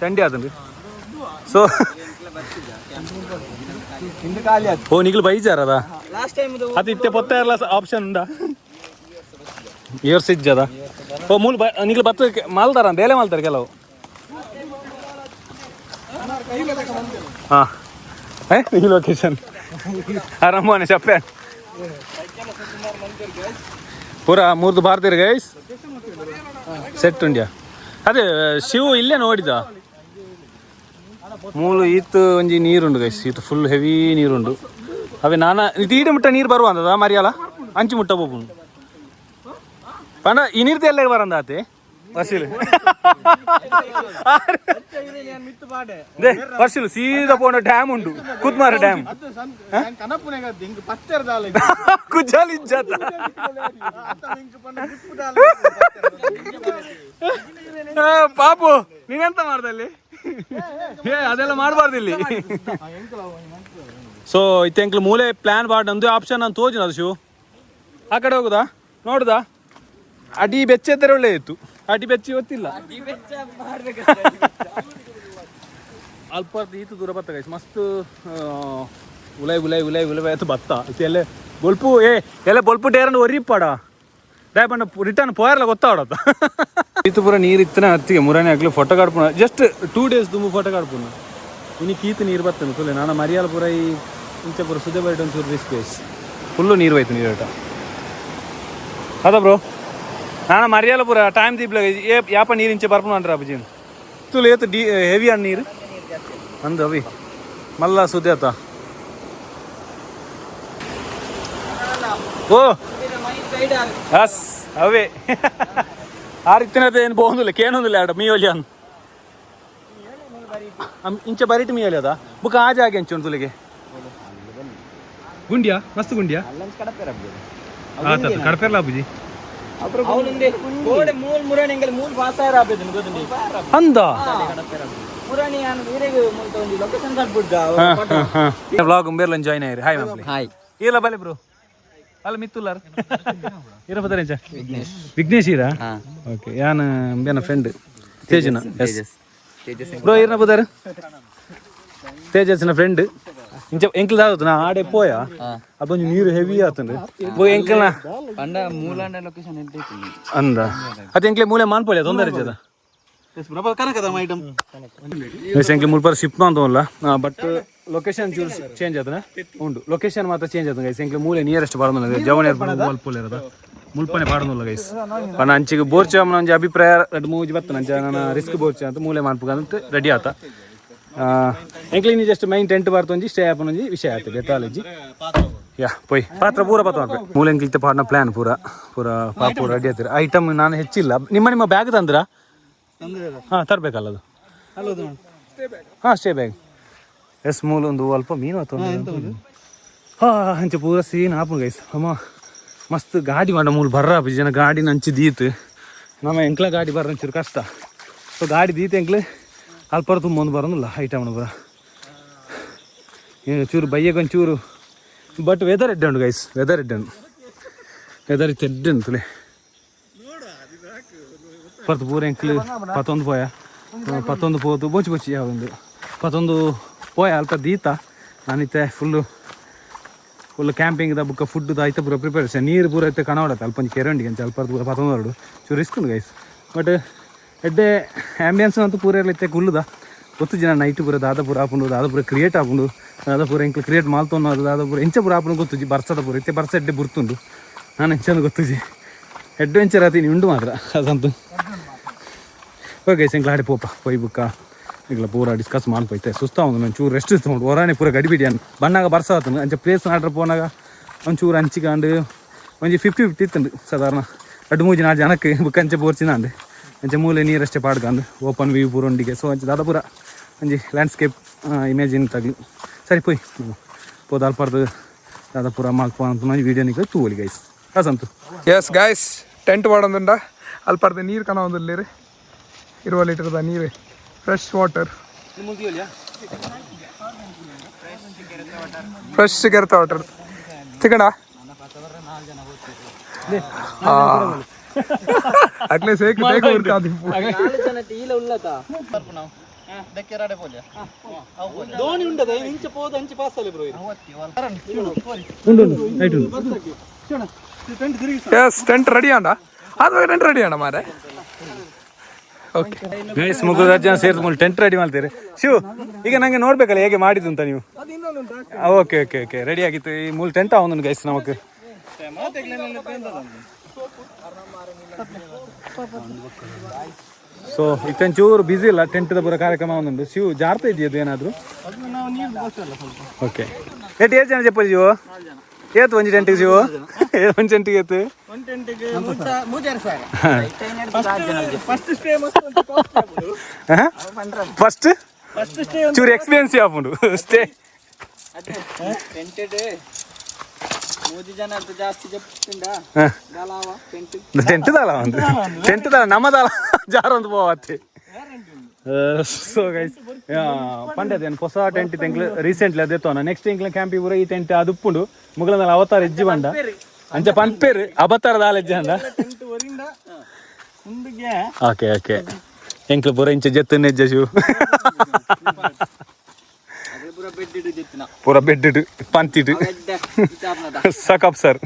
ಚಂಡಿ ಆತನ್. ಸೊ ಓ ನಿಗ್ಲು ಬೈಜಾರದ ಲಾಸ್ಟ್ ಟೈಮ್ ಅದು ಇತ್ತೆ ಪೊತ್ತ ಇರಲ್ಲ ಆಪ್ಷನ್ ಉಂಡಾ? ಈ ವರ್ಷ ಇಜ್ಜದ ಓ ಮೂಲ ನಿಗ್ಲು ಬತ್ತ ಮಾಲ್ದಾರ ಬೇಲೆ ಮಾಲ್ತಾರೆ ಕೆಲವು. ಹಾಂ ಈ ಲೊಕೇಶನ್ ಆರಾಮನೆ ಚಪ್ಪೆ ಪೂರ ಮೂರ್ದು ಬಾರ್ದಿರ್ ಗೈಸ್ ಸೆಟ್ ಉಂಡ್ಯಾ. ಅದೇ ಶಿವು ಇಲ್ಲೇ ನೋಡಿದ ಮೂಲು ಈತ್ ಒಂಜಿ ನೀರುಂಡು ಗೈಸ್, ಈತ್ ಫುಲ್ ಹೆವಿ ನೀರುಂಡು. ಅವೇ ನಾನಾ ಇದು ಈಡೆ ಮುಟ್ಟ ನೀರು ಬರುವ ಅಂದದ ಮರಿಯಲ್ಲ ಅಂಚು ಮುಟ್ಟ ಬೋಪುಂಡು ಪಂಡ ಈ ನೀರ್ದ ಎಲ್ಲ ಬರಂದ ಆತೆ ವರ್ಷಿಲು ವರ್ಷಿಲು ಸೀದಾ ಪೋಣ ಡ್ಯಾಮ್ ಉಂಡು, ಕುದ್ಮಾರ ಡ್ಯಾಮ್. ಕುಜಾಲಿ ಇಜ್ಜಾತ ಪಾಪು ನೀನೆಂತ ಮಾಡ್ದಲ್ಲಿ? ಏ ಅದೆಲ್ಲ ಮಾಡಬಾರ್ದು ಇಲ್ಲಿ. ಸೊ ಇತ್ತೆಂಕ್ಲು ಮೂಲೆ ಪ್ಲಾನ್ ಬಾಡ್ ಒಂದು ಆಪ್ಷನ್ ನಾನು ತೋಜಿನ ಅದು ಶಿವು ಆ ಕಡೆ ಹೋಗುದಾ ನೋಡುದಾ? ಅಡಿ ಬೆಚ್ಚ ಇದ್ದರೆ ಒಳ್ಳೆ ಇತ್ತು, ಅಡಿ ಬೆಚ್ಚಿ ಗೊತ್ತಿಲ್ಲ. ಅಲ್ಪ ಈತು ದೂರ ಬತ್ತ ಗೈಸ್, ಮಸ್ತ್ ಉಲೈ ಉಲೈ ಉಲೈ ಉಲೈ ಆಯ್ತು ಬತ್ತ. ಇತ್ತು ಎಲ್ಲೆ ಬೊಲ್ಪು ಏ ಎಲ್ಲ ಬೊಲ್ಪು ಡೇರನ್ನು ಒರಿಪಾಡ ದಾಯ್ ರಿಟರ್ನ್ ಪೋಯರ್ಲ ಗೊತ್ತಾವಡತ್ತ. ಈತು ಪೂರ ನೀರು ಇತ್ತನ ಹತ್ತಿಗೆ ಮುರಾಣಿ ಆಗ್ಲಿ ಫೋಟೋ ಕಾಡ್ಪುಣ ಜಸ್ಟ್ 2 ಡೇಸ್ ದುಂಬು ಫೋಟೋ ಕಾಡ್ಪುಣ. ಇನ್ನು ಕೀತು ನೀರು ಬರ್ತದೆ ತುಲೆ ನಾನು ಮರಿಯಾಲ ಪೂರ ಈ ಇಂಚ ಪೂರ ಸುದೆ ಬರಿಟ್ ಒಂಚೂರು risk guys. Full ನೀರು ಹೋಯ್ತು ನೀರು ಅದ ಬ್ರೋ. ನಾನು ಮರಿಯಾಲ ಪೂರ ಟೈಮ್ ದೀಪ್ಲ ಏ ಯಾಪ ನೀರು ಇಂಚೆ ಬರ್ಪುಣ ಅಂటారు ಅಬ್ಬಜಿ ತುಲೆ ಏತು ಡಿ ಹೆವಿ ಅನ್ ನೀರು ಅಂದು ಅವಿ ಮಲ್ಲ ಸುದೆ ಆತ. ಓ ಅಸ್ ಅವೇ ಆರಿತ್ತಿನದ ಏನು ಬೋಂದಿಲ್ಲ ಕೇನೊಂದಿಲ್ಲ ಆಡ ಮೀಯೋಲಿ ಅನ್ ಇಂಚ ಬರಿಟ್ ಮೀಯೋಲಿ ಅದ ಬುಕ್ ಆ ಜಾಗೆ ಅಂಚು ಉಂಟು ತುಲಿಗೆ ಗುಂಡಿಯಾ ಮಸ್ತ್ ಗುಂಡಿಯಾ ಕಡಪೆರ್ಲ ಅಬುಜಿ ಅಂದ ವ್ಲಾಗ್ ಉಂಬೇರ್ಲ ಜಾಯ್ನ್ ಆಯ್ರಿ. Hi ma'am. ಹಾಯ್. ಇಲ್ಲ ಬಲೆ ಬ್ರೋ ಅಲ್ಲ ಮಿತ್ತುಲ್ಲಾರ್ ಇರ ಬದರೇಂಚ ವಿಘ್ನೇಶ್ ಇರಾ? ಓಕೆ ಯಾನ್ ಬೇನ ಫ್ರೆಂಡ್ ತೇಜನ. ಎಸ್ ಬ್ರೋ ಇರ್ನ ಬದಾರ ತೇಜಸ್ನ ಫ್ರೆಂಡ್ ಇಂಚ ಎಂಕ್ಲ ದಾದತ್ತು ನಾ ಆಡೆ ಪೋಯ ಅದೊಂದು ನೀರು ಹೆವಿ ಆತಂಡು ಬೋ ಎಂಕ್ಲನ ಪಂಡ ಮೂಲಾಂಡ ಲೊಕೇಶನ್ ಅಂದ ಅದು ಎಂಕ್ಲೆ ಮೂಲೆ ಮಾನ್ಪೋಲಿ ತೊಂದರೆ ಇಜ್ಜದ ಎಂಕ್ಲೆ ಮುಲ್ಪರ ಶಿಫ್ಟ್ ಅಂತವಲ್ಲ ಬಟ್ ಲೊಕೇಶನ್ ಚೂರು ಚೇಂಜ್ ಆತನ ಉಂಡು ಲೊಕೇಶನ್ ಮಾತ್ರ ಚೇಂಜ್ ಆತನ ಗೈಸ್. ಎಂಕ್ಲೆ ಮೂಲೆ ನಿಯರೆಸ್ಟ್ ಬಾಡೋದಿಲ್ಲ ಜವನ್ ಅಲ್ಪ ಇರೋದ ಮುಲ್ಪನೆ ಪಾಡೋದಿಲ್ಲ ಗೈಸ್. ಪಂಡ ಅಂಚಿಗೆ ಬೋರ್ಚ ಒಂಜಿ ಅಭಿಪ್ರಾಯ ಎರಡು ಮೂಜಿ ಬತ್ತನ ಅಂಚ ನನ್ನ ರಿಸ್ಕ್ ಬೋರ್ಚ ಅಂತ ಮೂಲೆ ಮಾನ್ಪುಗ ಅಂತ ರೆಡಿ ಆತ. ಎಂಕ್ಲೆ ಇನ್ನು just main tent ಬಾರ್ತೊಂಜಿ stay ಆಪನೊಂಜಿ ವಿಷಯ ಆಯ್ತು ಬೆತ್ತಾಲಜಿ ಯಾ ಪೋಯ್ ಪಾತ್ರ ಪೂರ ಪಾತ್ರ ಮಾಡ್ಬೇಕು ಮೂಲೆ ಎಂಕ್ಲಿತ್ತೆ ಪಾಡ್ನ ಪ್ಲಾನ್ ಪೂರ ಪೂರ ಪಾಪು ರೆಡಿ ಆಯ್ತಾರೆ. ಐಟಮ್ ನಾನು ಹೆಚ್ಚಿಲ್ಲ. ನಿಮ್ಮ ನಿಮ್ಮ ಬ್ಯಾಗ್ ತಂದ್ರಾ? ಹಾಂ ತರಬೇಕಲ್ಲ ಅದು. ಹಾಂ stay bag S ಮೂಲ ಒಂದು ಅಲ್ಪ ಮೀನು ಆತು ಹಾಂ ಅಂಚೆ ಪೂರ ಸೀನ್ ಆಪು ಗೈಸ್. ಅಮ್ಮ ಮಸ್ತ್ ಗಾಡಿ ಮಾಡ ಮೂಲ ಬರ್ರ ಜನ ಗಾಡಿನ ಅಂಚಿ ದೀತ್ ನಮ್ಮ ಎಂಕ್ಲ ಗಾಡಿ ಬರ್ರ ಒಂಚೂರು ಕಷ್ಟ. ಸೊ ಗಾಡಿ ದೀತ್ ಎಂಕ್ಲೆ ಅಲ್ಪರ ತುಂಬ ಒಂದು ಬರೋದಿಲ್ಲ ಐಟಮ್ ಪೂರ ಚೂರು ಬಯ್ಯಕ್ಕೆ ಒಂಚೂರು. ಬಟ್ ವೆದರ್ ಎಡ್ಡೆ ಉಂಟು ಗೈಸ್, ವೆದರ್ ಎಡ್ಡೆ ಉಂಟು, ವೆದರ್ ಇತ್ತು ಎಡ್ಡೆ ಉಂಟು. ಪರ್ತು ಪೂರ ಎಂಕ್ಲು ಪತ್ತೊಂದು ಪೋಯ ಪತ್ತೊಂದು ಪೋತು ಬೋಚಿ ಬೋಚಿ ಯಾವೊಂದು ಪತ್ತೊಂದು ಪೋಯ ಅಲ್ಪ ದೀತ ನಾನಿತ್ತೆ ಫುಲ್ಲು ಫುಲ್ ಕ್ಯಾಂಪಿಂಗ್ದ ಬುಕ್ಕ ಫುಡ್ದು ಐತೆ ಪೂರ ಪ್ರಿಪರೇಷನ್ ನೀರು ಪೂರ ಐತೆ ಕಣವಡತ್ತೆ ಅಲ್ಪ ಒಂಜಿ ಕೆರೆ ಉಂಡಿಗೆ ಅಲ್ಪ ಪೂರ ಪತ್ತೊಂದು ಹೊರಡು ಚೂರು ರಿಸ್ಕ್ ಉಂಟು ಗೈಸ್. ಬಟ್ ಎಡ್ಡೆ ಆ್ಯಂಬಿಯನ್ಸ್ ಅಂತೂ ಪೂರ ಇರ್ಲಿತ್ತೆ ಕುಲ್ಲುದ ಗೊತ್ತು ಜನ ನೈಟ್ ಪೂರ ದಾದ ಪೂರ ಆಪುಂಡು ದಾದ ಪೂರ ಕ್ರಿಯೇಟ್ ಆಪುಂಡು ದಾದ ಪೂರ ಎಂಕ್ಲು ಕ್ರಿಯೇಟ್ ಮಾಲ್ತೊನ್ನು ಅದು ದಾದ ಪೂರ ಎಂಚ ಪೂರ ಆಪುಂಡು ಗೊತ್ತುಜಿ ಬರ್ಸದ ಪೂರ ಇತ್ತೆ ಬರ್ಸ ಎಡ್ಡೆ ಬುರ್ತುಂಡು ನಾನು ಎಂಚಂದು ಗೊತ್ತುಜಿ ಅಡ್ವೆಂಚರ್ ಆತೀನಿ ಉಂಡು ಮಾತ್ರ ಅದಂತೂ. ಓಕೆ ಎಂಕ್ಲ ಆಡೆ ಪೋಪ ಪೋಯ್ ಬುಕ್ಕ ಈಗಲ ಪೂರ ಡಿಸ್ಕಸ್ ಮಾಡ್ಪೋಯ್ತೆ ಸುಸ್ತಾ ಒಂದು ಒಂಚೂರು ರೆಸ್ಟ್ ತೊಗೊಂಡು ಹೊರಾಣೆ ಪೂರ ಗಡಿಬಿಡಿ ಅನ್ ಬಣ್ಣಾಗ ಬರ್ಸ ಆತನು ಅಂಚ ಪ್ಲೇಸ್ ಆರ್ಡ್ರ್ ಪೋನಾಗ ಒಂಚೂರು ಅಂಚಿಕಾಂಡು ಒಂಜಿ 50-50 ಇತ್ತುಂಡು ಸಾಧಾರಣ ರಡ್ಡು ಮೂಜಿ ನಾಲ್ಕು ಜನಕ್ಕೆ ಬುಕ್ಕ ಅಂಚೆ ಬೋರ್ಚಿನಾಂಡು ಅಂಚೆ ಮೂಲೆ ನೀರಷ್ಟೇ ಪಾಡ್ಕಂಡು ಓಪನ್ ವ್ಯೂ ಪೂರ ಉಂಡಿಗೆ. ಸೊ ಅಂಚೆ ದಾದ ಪೂರ ಒಂಜಿ ಲ್ಯಾಂಡ್ಸ್ಕೇಪ್ ಇಮೇಜಿನ್ ತಗ್ಲು ಸರಿ ಪೋಯ್ ಪೋದ ಅಲ್ಪರ್ದು ದಾದ ಪೂರ ಮಲ್ಪ ಅಂತ ವೀಡಿಯೋ ನಿಕ್ಕ ತೂವಲಿ ಗೈಸ್ ಅಸಂತು. S guys tent ಪಾಡೊಂದುಂಡ ಅಲ್ಪರ್ದ ನೀರು ಕಣ ಒಂದುಲ್ಲೇರು 20 ಲೀಟರ್ದ ನೀರು fresh water fresh ಕೆರೆತ water ತಿಕಣ ಅಕ್ಲೆ ಸೇಕ್ ಬೇಗ ಉರ್ಕಾದಿಪ್ಪು. ದೋಣಿ ಉಂಡದ ಇಂಚ ಪೋದ ಅಂಚೆ ಪಾಸ್ ಅಲ್ಲಿ ಬ್ರೋ. ಉಂಡು ಉಂಡು ರೈಟ್ ಉಂಡು. S tent ready ಆಂಡ ಅದು ಟೆಂಟ್ ರೆಡಿ ಅಣ್ಣ ಮಾರೆ. ಓಕೆ ಗೈಸ್, ಮುಗಿದ ಜನ ಸೇರಿದ ಮೂಲ ಟೆಂಟ್ ರೆಡಿ ಮಾಡ್ತೀರಿ. ಶಿವ್, ಈಗ ನಂಗೆ ನೋಡ್ಬೇಕಲ್ಲ ಹೇಗೆ ಮಾಡಿದ್ದು ಅಂತ ನೀವು. Okay okay okay, ready ಆಗಿತ್ತು. ಈ ಮೂಲ ಟೆಂಟ್ ಅವನು ಗೈಸ್ ನಮಕ್. ಸೊ ಇತ್ತೊಂಚೂರು ಬ್ಯುಸಿ ಇಲ್ಲ, ಟೆಂಟ್ ಪೂರ ಕಾರ್ಯಕ್ರಮ ಒಂದೊಂದು. ಶಿವ್, ಜಾರ್ತಾ ಇದೆಯದು ಏನಾದರೂ? ಓಕೆ, ಏಟ್ ಏಳು ಜನ చెప్పು ಶಿವು? ಏತು ಒಂಜಿ ಟೆಂಟಿಗೆ ಶಿವು? ಒಂಜಿ ಟೆಂಟಿಗೆ ಏತು? ಫಸ್ಟ್ ಚೂರು ಎಕ್ಸ್ಪೀರಿಯನ್ಸ್ ಆಪುಂಡು ಸ್ಟೇ. ಟೆಂಟ್ ದಾಲ ಒಂದು, ಟೆಂಟ್ ದಾಲ ನಮ್ಮ ದಾಲ ಜಾರೊಂದು ಪೋವತ್ತೆ. ಸೊ ಗೈಸ್, ಪಂಡದ ಏನು ಹೊಸ ಟೆಂಟ್ ತೆಂಗ್ಲು ರೀಸೆಂಟ್ಲಿ ಅದೇ ತೋನ. ನೆಕ್ಸ್ಟ್ ಎಂಕ್ಲ ಕ್ಯಾಂಪಿ ಪೂರ ಈ ಟೆಂಟ್ ಅದು ಉಪ್ಪುಂಡು. ಮುಗಲಂದಲ ಅವತಾರ ಎಜ್ಜಿ ಬಂಡ ಅಂಚ ಪನ್ಪೇರು ಅವತಾರ ದಾಲ ಎಜ್ಜಿ ಅಂಡ. ಓಕೆ ಓಕೆ, ಎಂಕ್ಲ ಪೂರ ಇಂಚ ಜೆತ್ತು ನೆಜ್ಜ ಶಿವು ಪೂರ ಬೆಡ್ ಪಂತಿಟ್ಟು ಸಕಪ್ ಸರ್.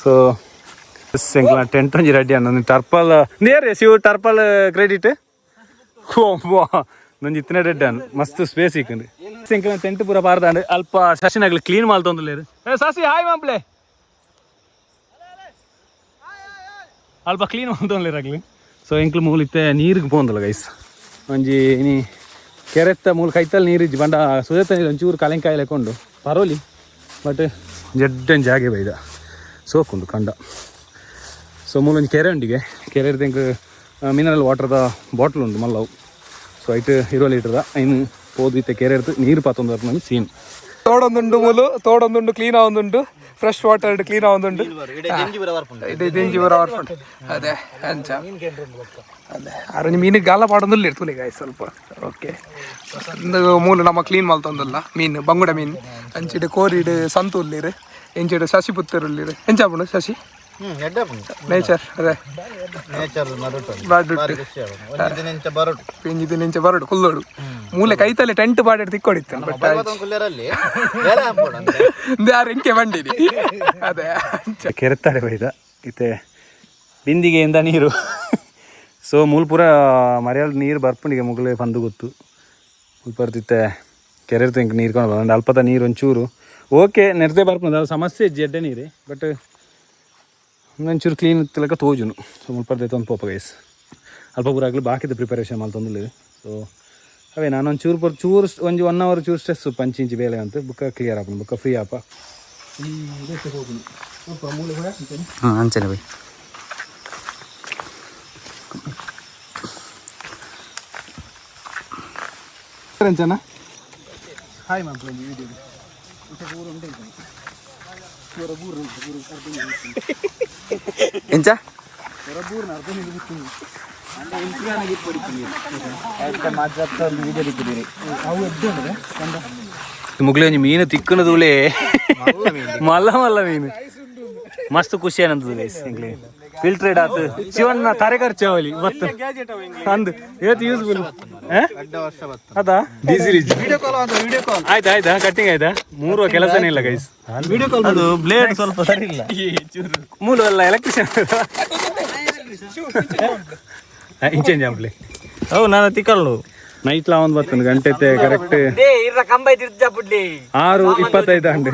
ಸೊ ಎಂಕ್ಲ ಟೆಂಟ್ ಒಂಜಿ ರೆಡಿ ಅನ್ನ ಟರ್ಪಲ್ ನೇರ್ ಶಿವ ಟರ್ಪಲ್ ಕ್ರೆಡಿಟ್. ಒಂಜಿ ಇತ್ತನೆ ರೆಡ್ ಅನ್ ಮಸ್ತ್ ಸ್ಪೇಸ್ ಇಕ್ಕಂಡು. ಎಂಕ್ಲ ಟೆಂಟ್ ಪೂರ ಬಾರ್ದಾಂಡ್. ಅಲ್ಪ ಶಶಿನಗ್ಲು ಕ್ಲೀನ್ ಮಲ್ತೊಂದುಲ್ಲೇರು. ಶಶಿ ಹಾಯ್ ಮಾಂಪ್ಲೆ. ಅಲ್ಪ ಕ್ಲೀನ್ ಮಲ್ತೊಂದುಲ್ಲೇರು ಅಗ್ಲು. ಸೊ ಎಂಕ್ಲು ಮೂಲು ಇತ್ತೆ ನೀರಿಗೆ ಪೋಂದಲ್ಲ ಗೈಸ್. ಒಂಜಿ ಇನಿ ಕೆರೆತ್ತ ಮೂಲು ಕೈತಲ್ ನೀರು ಇಜ್ಜಿ ಬಂಡ ಸುಜಾತ ನೀರು ಒಂಚೂರು ಕಲೆಂಕಾಯಿ ಲೆಕ್ಕೊಂಡು ಪರೋಲಿ. ಬಟ್ ಜಡ್ಡನ್ ಜಾಗೆ ಬೈದ ಸೋಕುಂಡು ಕಂಡ. ಸೊ ಮೂಲೊಂಜಿ ಕೆರೆ ಉಂಡಿಗೆ ಕೆರೆ ಎಂಕ್ ಮಿನರಲ್ ವಾಟರ್ದ ಬಾಟ್ಲ್ ಉಂಡು ಮಲ್ಲವು. ಸೊ ಐಟ್ 20 ಲೀಟರ್ದ ಐನು ಪೋದು ಇತ್ತೆ ಕೆರೆ ಇರ್ತು ನೀರು ಪಾತೊಂದು ಬರ್ಪುನ ಸೀನ್. ತೋಡೊಂದುಂಡು ಮೂಲು, ತೋಡೊಂದುಂಡು ಕ್ಲೀನ್ ಆವೊಂದುಂಡು, fresh water clean ಆವೊಂದುಂಡು. ಇದೆ ದಿಂಜಿ ಬರ ಬರ್ಪುಂಡು. ಅದೇ ಅಂಚ ಅದೇ ಅರೆ ಮೀನಿಗೆ ಗಾಲ ಪಾಡೊಂದುಲ್ಲ ಇರ್ತುಲೆ ಗಾಯ್ ಸ್ವಲ್ಪ. ಓಕೆ, ಇಂದು ಮೂಲು ನಮ್ಮ ಕ್ಲೀನ್ ಮಲ್ತೊಂದುಲ್ಲ ಮೀನು, ಬಂಗುಡ ಮೀನು. ಅಂಚಿಡು ಕೋರಿಡು ಸಂತು ಉಲ್ಲಿರು, ಇಂಚಿಡು ಶಶಿ ಪುತ್ತೂರು ಉಲ್ಲಿರು. ಎಂಚಾಪುಂಡು ಶಶಿ? ನೇಚರ್ ಅದೇ. ನೇಚರ್ ನಡುಟು. ನಡುಟು. ಖುಷಿ ಆಗುದು. ಒಂಜಿ ದಿನ ಇಂಚ ಬರಡು. ಒಂಜಿ ದಿನ ಇಂಚ ಬರಡು ಕುಲ್ಲೋಡು. ಮೂಲೆ ಕೈತಲ್ಲಿ ಟೆಂಟ್ ಪಾಡಿಡ್ ತಿಕ್ಕೊಡಿತ್ತು ಬಟ್ ಕುಲ್ಲೇರಲ್ಲಿ ಬೇಲೆ ಹಾಕ್ಬೋಡು ಅಂತೆ. ಯಾರು ಎಂಕೆ ಬಂಡಿರಿ ಅದೇ ಅಂಚ. ಕೆರೆತ್ತಾರೆ ಬೈದ ಇತ್ತೆ ಬಿಂದಿಗೆಯಿಂದ ನೀರು. ಸೊ ಮೂಲು ಪೂರ ಮರ್ಯಾಲ್ ನೀರು ಬರ್ಪುಂಡಿಗೆ ಮುಗುಲೆ ಪಂದು ಗೊತ್ತು. ಮುಲ್ಪ ಇತ್ತೆ ಕೆರೆ ಇಂಕ್ ನೀರು ಕೊಂಡು ಬಂದು ಅಲ್ಪದ ನೀರು ಒಂಚೂರು ಓಕೆ ನೆರ್ದೆ ಬರ್ಪುಂಡು. ಅದು ಸಮಸ್ಯೆ ಇಜ್ಜಿ ಎಡ್ಡೆ ನೀರು, ಬಟ್ ಒಂಚೂರು ಕ್ಲೀನ್ ಇತ್ತಲಕ ತೋಜುನು. ಸೊ ಮುಲ್ಪ ಒಂದು ಪೋಪ ಗೈಸ್. ಅಲ್ಪ ಪೂರ ಆಗಲಿ ಬಾಕಿದ ಪ್ರಿಪರೇಷನ್ ಮಲ್ತೊಂದುಲ್ಲೆರ್. ಸೊ ಅವೇ ನಾನು ಒಂಚೂರು ಪೂರ ಚೂರು ಒಂಜಿ 1 ಅವರ್ ಚೂರು ಸ್ಟ್ರೆಸ್ ಪಂಚಿ ಇಂಚಿ ಬೇಲೆ ಅಂತ ಬುಕ್ಕ ಕ್ಲಿಯರ್ ಆಪುಂಡು, ಬುಕ್ಕ ಫ್ರೀ ಆಪ. ಹಾಂ ಅಂಚನೆ ಬೈ. ಅಂಚನ ಹಾಯ್ ವಿಡಿಯೋ. ಎಂಚ ಮುಗ್ಲೆ ಒಂಜಿ ಮೀನು ತಿಕ್ಕುನದೂಲೆ ಮಲ್ಲ ಮಲ್ಲ ಮೀನು. ಮಸ್ತ್ ಖುಷಿ ಏನಂತದ ಗೈಸ್. ಎಂಕ್ಲೆ ಫಿಲ್ಟ್ರೇಡ್ ಆತು ಶಿವಣ್ಣ ತರೆ ಖರ್ಚಾವಲಿ ಬತ್ತು ಅಂದು ಏತ್ ಯೂಸ್ಫುಲ್ ಅದಾ. ಡೀಸೆಲ್ ಆಯ್ತಾ? ಆಯ್ತಾ? ಕಟ್ಟಿಂಗ್ ಆಯ್ತಾ? ಮೂರು ಕೆಲಸನೇ ಇಲ್ಲ ಗೈಸ್. ಅದು ಬ್ಲೇಡ್ ಸ್ವಲ್ಪ ಸರಿ ಇಲ್ಲ. ಮೂಲ ಅಲ್ಲ ಎಲೆಕ್ಟ್ರಿಷಿಯನ್ ಇಂಚೇಂಜ್ ಆಂಪ್ಲಿ. ಹೌದು, ನಾನು ತಿಕ್ಕಲ್ಲು. ನೈಟ್ ಲಾ ಒಂದು ಬರ್ತದೆ ಗಂಟೆ ಕರೆಕ್ಟ್ 6:25 ಅಂಡೆ.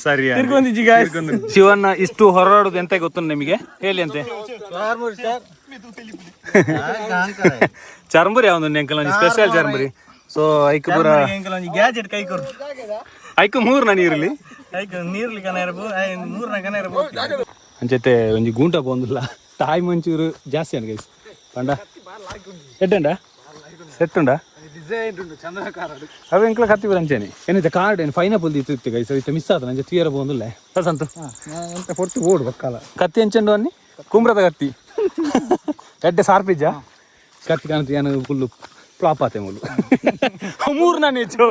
ಸರಿ, ಶಿವಣ್ಣ ಇಷ್ಟು ಹೊರಡುದು ಎಂತ ಗೊತ್ತು ನಿಮಗೆ? ಹೇಳಿ ಅಂತೆ. ಚರ್ಮುರಿ ಯಾವ್ದು ಅಂಕಲ್? ಒಂಜಿ ಸ್ಪೆಷಲ್ ಚರ್ಮುರಿ. ಸೊ ಐಕ್ ಪೂರ ಗ್ಯಾಜೆಟ್ ಕೈ ಕೊಡು. ಐಕ್ ಮೂರ್ನ ನೀರ್ಲಿ. ಐಕ್ ನೀರ್ಲಿ ಕನ ಮೂರ್ನ ಕನ. ಅಂಚತೆ ಒಂಜಿ ಗೂಂಟ ಪೋಂದುಲ್ಲ. ತಾಯಿ ಮಂಚೂರು ಜಾಸ್ತಿ ಅನ್ ಗೈಸ್. ಪಂಡ ಎಡ್ಡಂಡ ಸೆಟ್ ಉಂಡ ಅವು ಎಂಕ್ಲ ಕತ್ತಿ ಅಂಚೆನೆ ಏನಿದೆ ಕಾರ್ಡ್ ಏನು ಫೈನಪುಲ್ ಇತ್ತು ಗೈಸ್. ಇತ್ತು ಮಿಸ್ ಆದ ನಂಜೆ ತೀರ ಪೋಂದುಲ್ಲೆ ಸಂತು. ಎಂತ ಪೊರ್ತು ಓಡು ಬಕ್ಕಾಲ. ಕತ್ತಿ ಎಂಚಂಡು ಅನ್ನಿ ಕುಮ್ರದ ಕತ್ತಿ ಎಡ್ಡೆ ಸಾರ್ಪಿಜ್ಜ ಕತ್ತಿ ಕಾಣ್ತಿ ಏನು ಫುಲ್ಲು ಫ್ಲಾಪ್ ಆತೆ ಮೂಲು ಮೂರು ನಾನು ಹೆಚ್ಚು.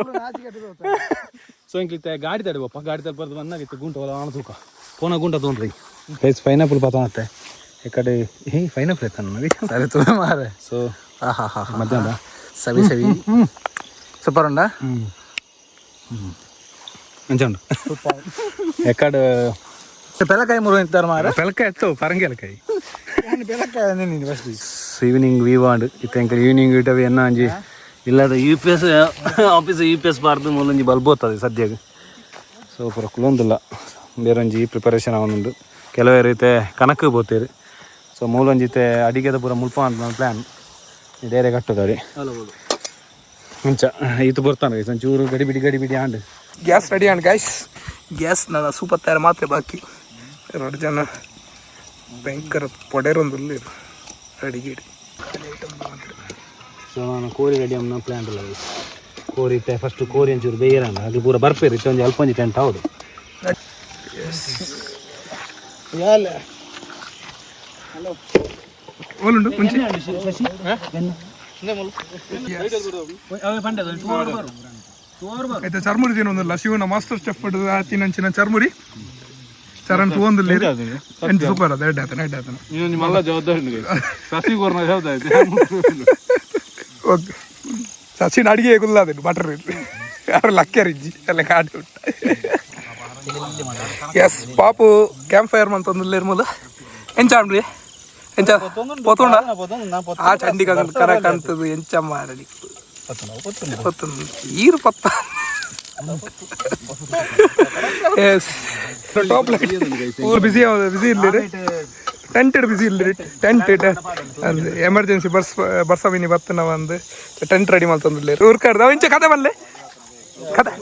ಸೊ ಇಂಕ್ಲಿತ್ತೆ ಗಾಡಿ ತಡೆ ಬಪ್ಪ ಗಾಡಿ ತಡೆ ಬಂದಾಗಿತ್ತು ಗುಂಟ ಹೊಲ ಆಣ ತೂಕ ಪೋನ ಗುಂಟ ತೊಗೊಂಡ್ರಿ ಗೈಸ್. ಪೈನಾಪಲ್ ಪಾತ ಈ ಕಡೆ. ಹೇ ಪೈನಾಪಲ್ ಎತ್ತಾನ. ಸರಿ ತುವೆ ಮಾರೆ. ಸೊ ಆಹಾ ಹಾ. ಮಧ್ಯಾಹ್ನ ಸವಿ ಸವಿ ಸೂಪರ್ ಉಂಡಾ? ಅಂಚಂಡು ಎಕ್ಕಡ ಪೆಲಕಾಯಿ ಮುರು ಇಂತಾರ ಮಾರ ಪೆಲಕಾಯಿ ಎತ್ತವು ಪರಂಗಿ ಎಲಕಾಯಿ. ಪೆಲಕಾಯಿ ಅಂದ್ರೆ ನೀನು first evening view and ಇತ್ತೆ ಎಂಕಲ್ ಈವ್ನಿಂಗ್ ಇಟವೆ ಎನ್ನ ಅಂಜಿ ಇಲ್ಲದ U P S office U P S ಬಾರ್ದು ಮೂಲೊಂಜಿ ಬಲ್ಬ್ ಹೋಗ್ತದೆ ಸದ್ಯಕ್ಕೆ. ಸೊ ಪೂರ ಕುಲೊಂದಿಲ್ಲ, ಬೇರೊಂಜಿ ಪ್ರಿಪರೇಷನ್ ಅವನುಂಡು. ಕೆಲವೇ ರೀತೆ ಕನಕ್ ಪೋತೇರು. ಸೊ ಮೂಲೊಂಜಿತೆ ಅಡಿಗೆದ ಪೂರ ಮುಲ್ಪ ಅಂತ ಪ್ಲ್ಯಾನ್ ಡೇರೆ ಕಟ್ಟುತ್ತಾರೆ ಮುಂಚ ಈತು ಬರ್ತಾನೆ ಒಂಚೂರು ಗಡಿಬಿಡಿ ಗಡಿಬಿಡಿ and. Gas ready and guys, gas ನನ್ನ ಸೂಪರ್ ತಯಾರು ಮಾತ್ರ ಬಾಕಿ. ಎರಡು ಜನ ಭಯಂಕರ ಪೊಡೆರೊಂದು ಅಡಿಗೆ. ಸೊ ನಾನು ಕೋರಿ ರೆಡಿ ಅಮ್ಮ ಪ್ಲ್ಯಾನ್ ಇಲ್ಲ. ಕೋರಿ ಇತ್ತೆ ಫಸ್ಟ್ ಕೋರಿ ಒಂಚೂರು ಬೇಯರಣ್ಣ ಅದು ಪೂರ ಬರ್ಪೇರು ಇತ್ತೆ ಒಂಜಿ ಅಲ್ಪ ಒಂಜಿ ಟೆಂಟ್ ಹೌದು. ಓಲುಂಡು ಮುಂಚೆ. ಆಯ್ತಾ, ಚರ್ಮುರಿ ತಿನ್ನೊಂದಿಲ್ಲ ಶಿವನ ಮಾಸ್ಟರ್ ಚೆಫ್ ತಿನ್ನಂಚಿನ ಚರ್ಮುರಿ ಚರಣ್ ತೂವೊಂದಿಲ್ಲ. ಎಂಟು ಸೂಪರ್ ಅದ, ಎಡ್ಡೆ ಆತನ ಎಡ್ಡೆ ಆತನ. ಇನ್ನೊಂದು ಮಲ್ಲ ಜವಾಬ್ದಾರಿ ಉಂಟು ಸಸಿ ಕೊರ್ನ ಜವಾಬ್ದಾರಿ. ಓಕೆ, ಸಚಿನ್ ಅಡಿಗೆ ಗುಲ್ಲ ಅದು ಬಟರ್ ಯಾರು ಲಕ್ಕೇರಿಜ್ಜಿ ಎಲ್ಲ ಕಾಡು. ಎಸ್ ಪಾಪು, ಕ್ಯಾಂಪ್ ಫೈರ್ ಮಂತೊಂದು ಇರ್ಮುಲು ಎಂಚ ಆಂಡ್ರಿ ಎಂಚ ಪೊತುಂಡ ಆ ಚಂಡಿಗ ಕರಕ್ ಅಂತದು ಎಂಚ ಮಾರಲಿ ಪೊತ್ತುಂಡು ಈರು ಪತ್ತ. S, top light ಊರು ಬಿಸಿ ಬಿಸಿ ಇಲ್ಲಿರಿ, ಟೆಂಟ್ ಬಿಸಿ ಇಲ್ಲಿರಿ. ಟೆಂಟ್ ಅಂದ್ ಎಮರ್ಜೆನ್ಸಿ ಬರ್ಸ್ ಬರ್ಸವಿನಿ ಬತ್ತನ ಒಂದು ಟೆಂಟ್ ರೆಡಿ ಮಲ್ತೊಂದಿಲ್ಲ ಊರ್ ಕಡ್ದ ಇಂಚ ಕತೆ ಬಲ್ಲೆ ಕತೆ.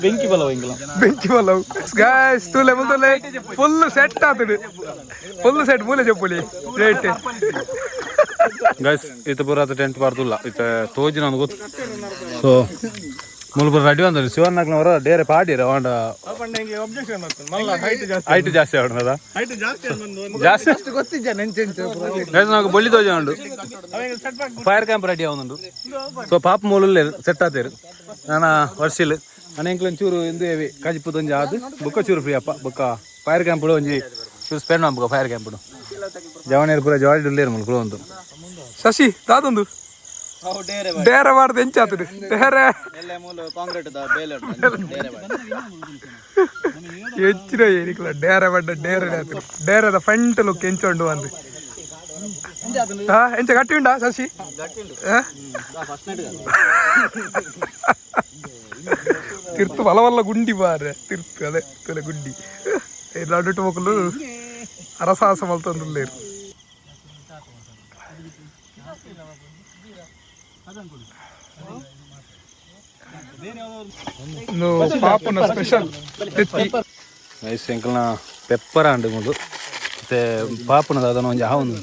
ಬೆಂಕಿ ಬಲ ಇಂಗ್ಲ. ಬೆಂಕಿ ಬಲ್ಲವು ಗಾಯ್ಸ್. ತೂಲೆ ಮುಂದಲೆ ಫುಲ್ ಸೆಟ್ ಆತಡು, ಫುಲ್ ಸೆಟ್ ಮೂಲೆ ಜಪ್ಪುಲಿ ರೇಟ್. ಗೈಸ್, ಇತ್ತ ಪೂರ ಟೆಂಟ್ ಬಾರ್ದುಲ್ಲ ಇತ್ತ ತೋಜಿನ ಒಂದು ಗೊತ್ತು. ಸೊ ಮೂಲ ಪೂರ ರೆಡಿ ಅಂದ್ರೆ ಶಿವನಾಗ್ನವರ ಡೇರೆ ಪಾಡಿರ ಅವಂಡ ಹೈಟ್ ಜಾಸ್ತಿ ಅವನದ ಜಾಸ್ತಿ. ಗೊತ್ತಿದ್ಯಾ ನೆಂಚೆಂಚ? ಗೈಸ್, నాకు ಬೊಳ್ಳಿ ತೋಜ ಉಂಡು. Fire camp ready ಆವೊಂದುಂಡು. ಸೊ ಪಾಪ ಮೂಲುಲ್ಲೇರು ಸೆಟ್ ಆತೇರು ನಾನ ವರ್ಷಿಲ್ ನಾನು ಎಂಕ್ಲ ಒಂಚೂರು ಇಂದು ಹೆವಿ ಕಜಿಪುದ ಒಂಜಿ ಆದ್ ಬುಕ್ಕ ಚೂರು ಫ್ರೀ ಅಪ್ಪ. ಬುಕ್ಕ ಫೈರ್ ಕ್ಯಾಂಪ್ ಒಂಜಿ ಚೂರು ಸ್ಪೆಂಡ್ ಮಾಡ್ಬುಕ. ಫೈರ್ ಕ್ಯಾಂಪ್ ಜವನೇರು ಪೂರ ಜಾಲಿ ಉಲ್ಲೇರು ಮುಲ್ ಕುಲೊಂದು. ಶಶಿ ದಾದೊಂದು ಡೇರೆ ಬಾರ್ದು ಎಂಚ ಆತಡು ಡೇರೆ. ಕಾಂಕ್ರೀಟ್ ಬೇಲೆ. ಹೆಚ್ಚಿನ ಏನಿಕ್ಲ ಡೇರೆ ಬಡ್ಡ ಡೇರೆ ಆತಡು. ಡೇರೆದ ಫ್ರಂಟ್ ಲುಕ್ ಎಂಚ ಉಂಡು ಅಂದು. ಹಾ, ಎಂಚ ಗಟ್ಟಿ ಉಂಡಾ ಶಶಿ? ಹಾ? ತಿರ್ತು ಬಲವಲ್ಲ ಗುಂಡಿ ಬಾರೆ ತಿರ್ತು ಅದೇ ತುಲೆ ಗುಂಡಿ ನಡುಟು ಮೊಕಲು ಅರಸಾಸ ಮಲ್ತೊಂದುಲ್ಲೇರು. ಇಂದು ಪಾಪುನ ಸ್ಪೆಷಲ್ ತೆತ್ತಿ. ನೈಸ್, ಎಂಕಲ್ನ ಪೆಪ್ಪರ್ ಆಂಡ್ ಮುಲು ಮತ್ತೆ ಪಾಪುನ ದಾದನ ಒಂಜಿ ಆವೊಂದು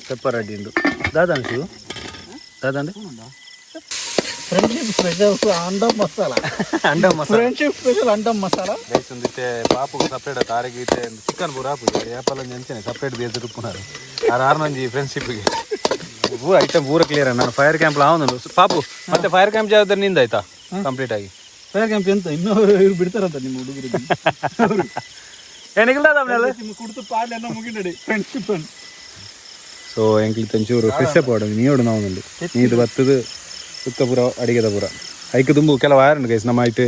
ಪೆಪ್ಪರ್ ರೆಡಿ ಉಂಡು. ದಾದಾಂಡ್ ಶಿವು, ದಾದಾಂಡ್? ಫ್ರೆಂಡ್ಶಿಪ್ ಸ್ಪೆಷಲ್ ಅಂಡ ಮಸಾಲ. ಅಂಡ ಮಸಾಲ. ಫ್ರೆಂಡ್ಶಿಪ್ ಸ್ಪೆಷಲ್ ಅಂಡ ಮಸಾಲ. ರೈಸ್ ಒಂದಿತ್ತೆ ಪಾಪುಗು ಸಪ್ರೇಟ್ ಆತ. ಆರಿಗೆ ಇತ್ತೆ ಚಿಕನ್ ಪೂರ ಆಪುಜಿ ಏಪಲ ಒಂಜಿ ಅಂಚನೆ ಸಪ್ರೇಟ್ ಬೇಸ್ ಉಪ್ಪುನಾರು ಆರು ಆರ್ನೊಂಜಿ ಫ್ರೆಂಡ್ಶಿಪ್ಗೆ ಪೂರ ಐಟಮ್ ಪೂರ ಕ್ಲಿಯರ್. ನಾನು ಫೈರ್ ಕ್ಯಾಂಪ್ ಆವೊಂದುಂಡು ಪಾಪು. ಮತ್ತೆ ಫೈರ್ ಕ್ಯಾಂಪ್ ಜವಾಬ್ದಾರಿ ನಿಂದ ಆಯ್ತಾ ಕಂಪ್ಲೀಟ್ ಆಗಿ? ಫೈರ್ ಕ್ಯಾಂಪ್ ಎಂತ ಇನ್ನೂ ಇವ್ರು ಬಿಡ್ತಾರಂತ ನಿಮ್ಮ ಹುಡುಗರಿಗೆ. ಏನಿಲ್ಲ. ಕುಡ್ತು ಪಾಡ್ಲೆಲ್ಲ ಮುಗಿನಡಿ ಫ್ರೆಂಡ್ಶಿಪ್. ಸೊ ಎಂಕ್ಲಿ ಒಂಚೂರು ಫ್ರೆಶ್ ಅಪ್ ಆಡು ನೀಡು ನಾವು ನೀರು ಬತ್ತದು ಸುತ್ತ ಪೂರ ಅಡಿಗೆದ ಪೂರ ಐಕ್ ತುಂಬು ಕೆಲವು ಆಯರುಂಡು ಗೈಸ್. ನಮ್ಮ ಐಟ್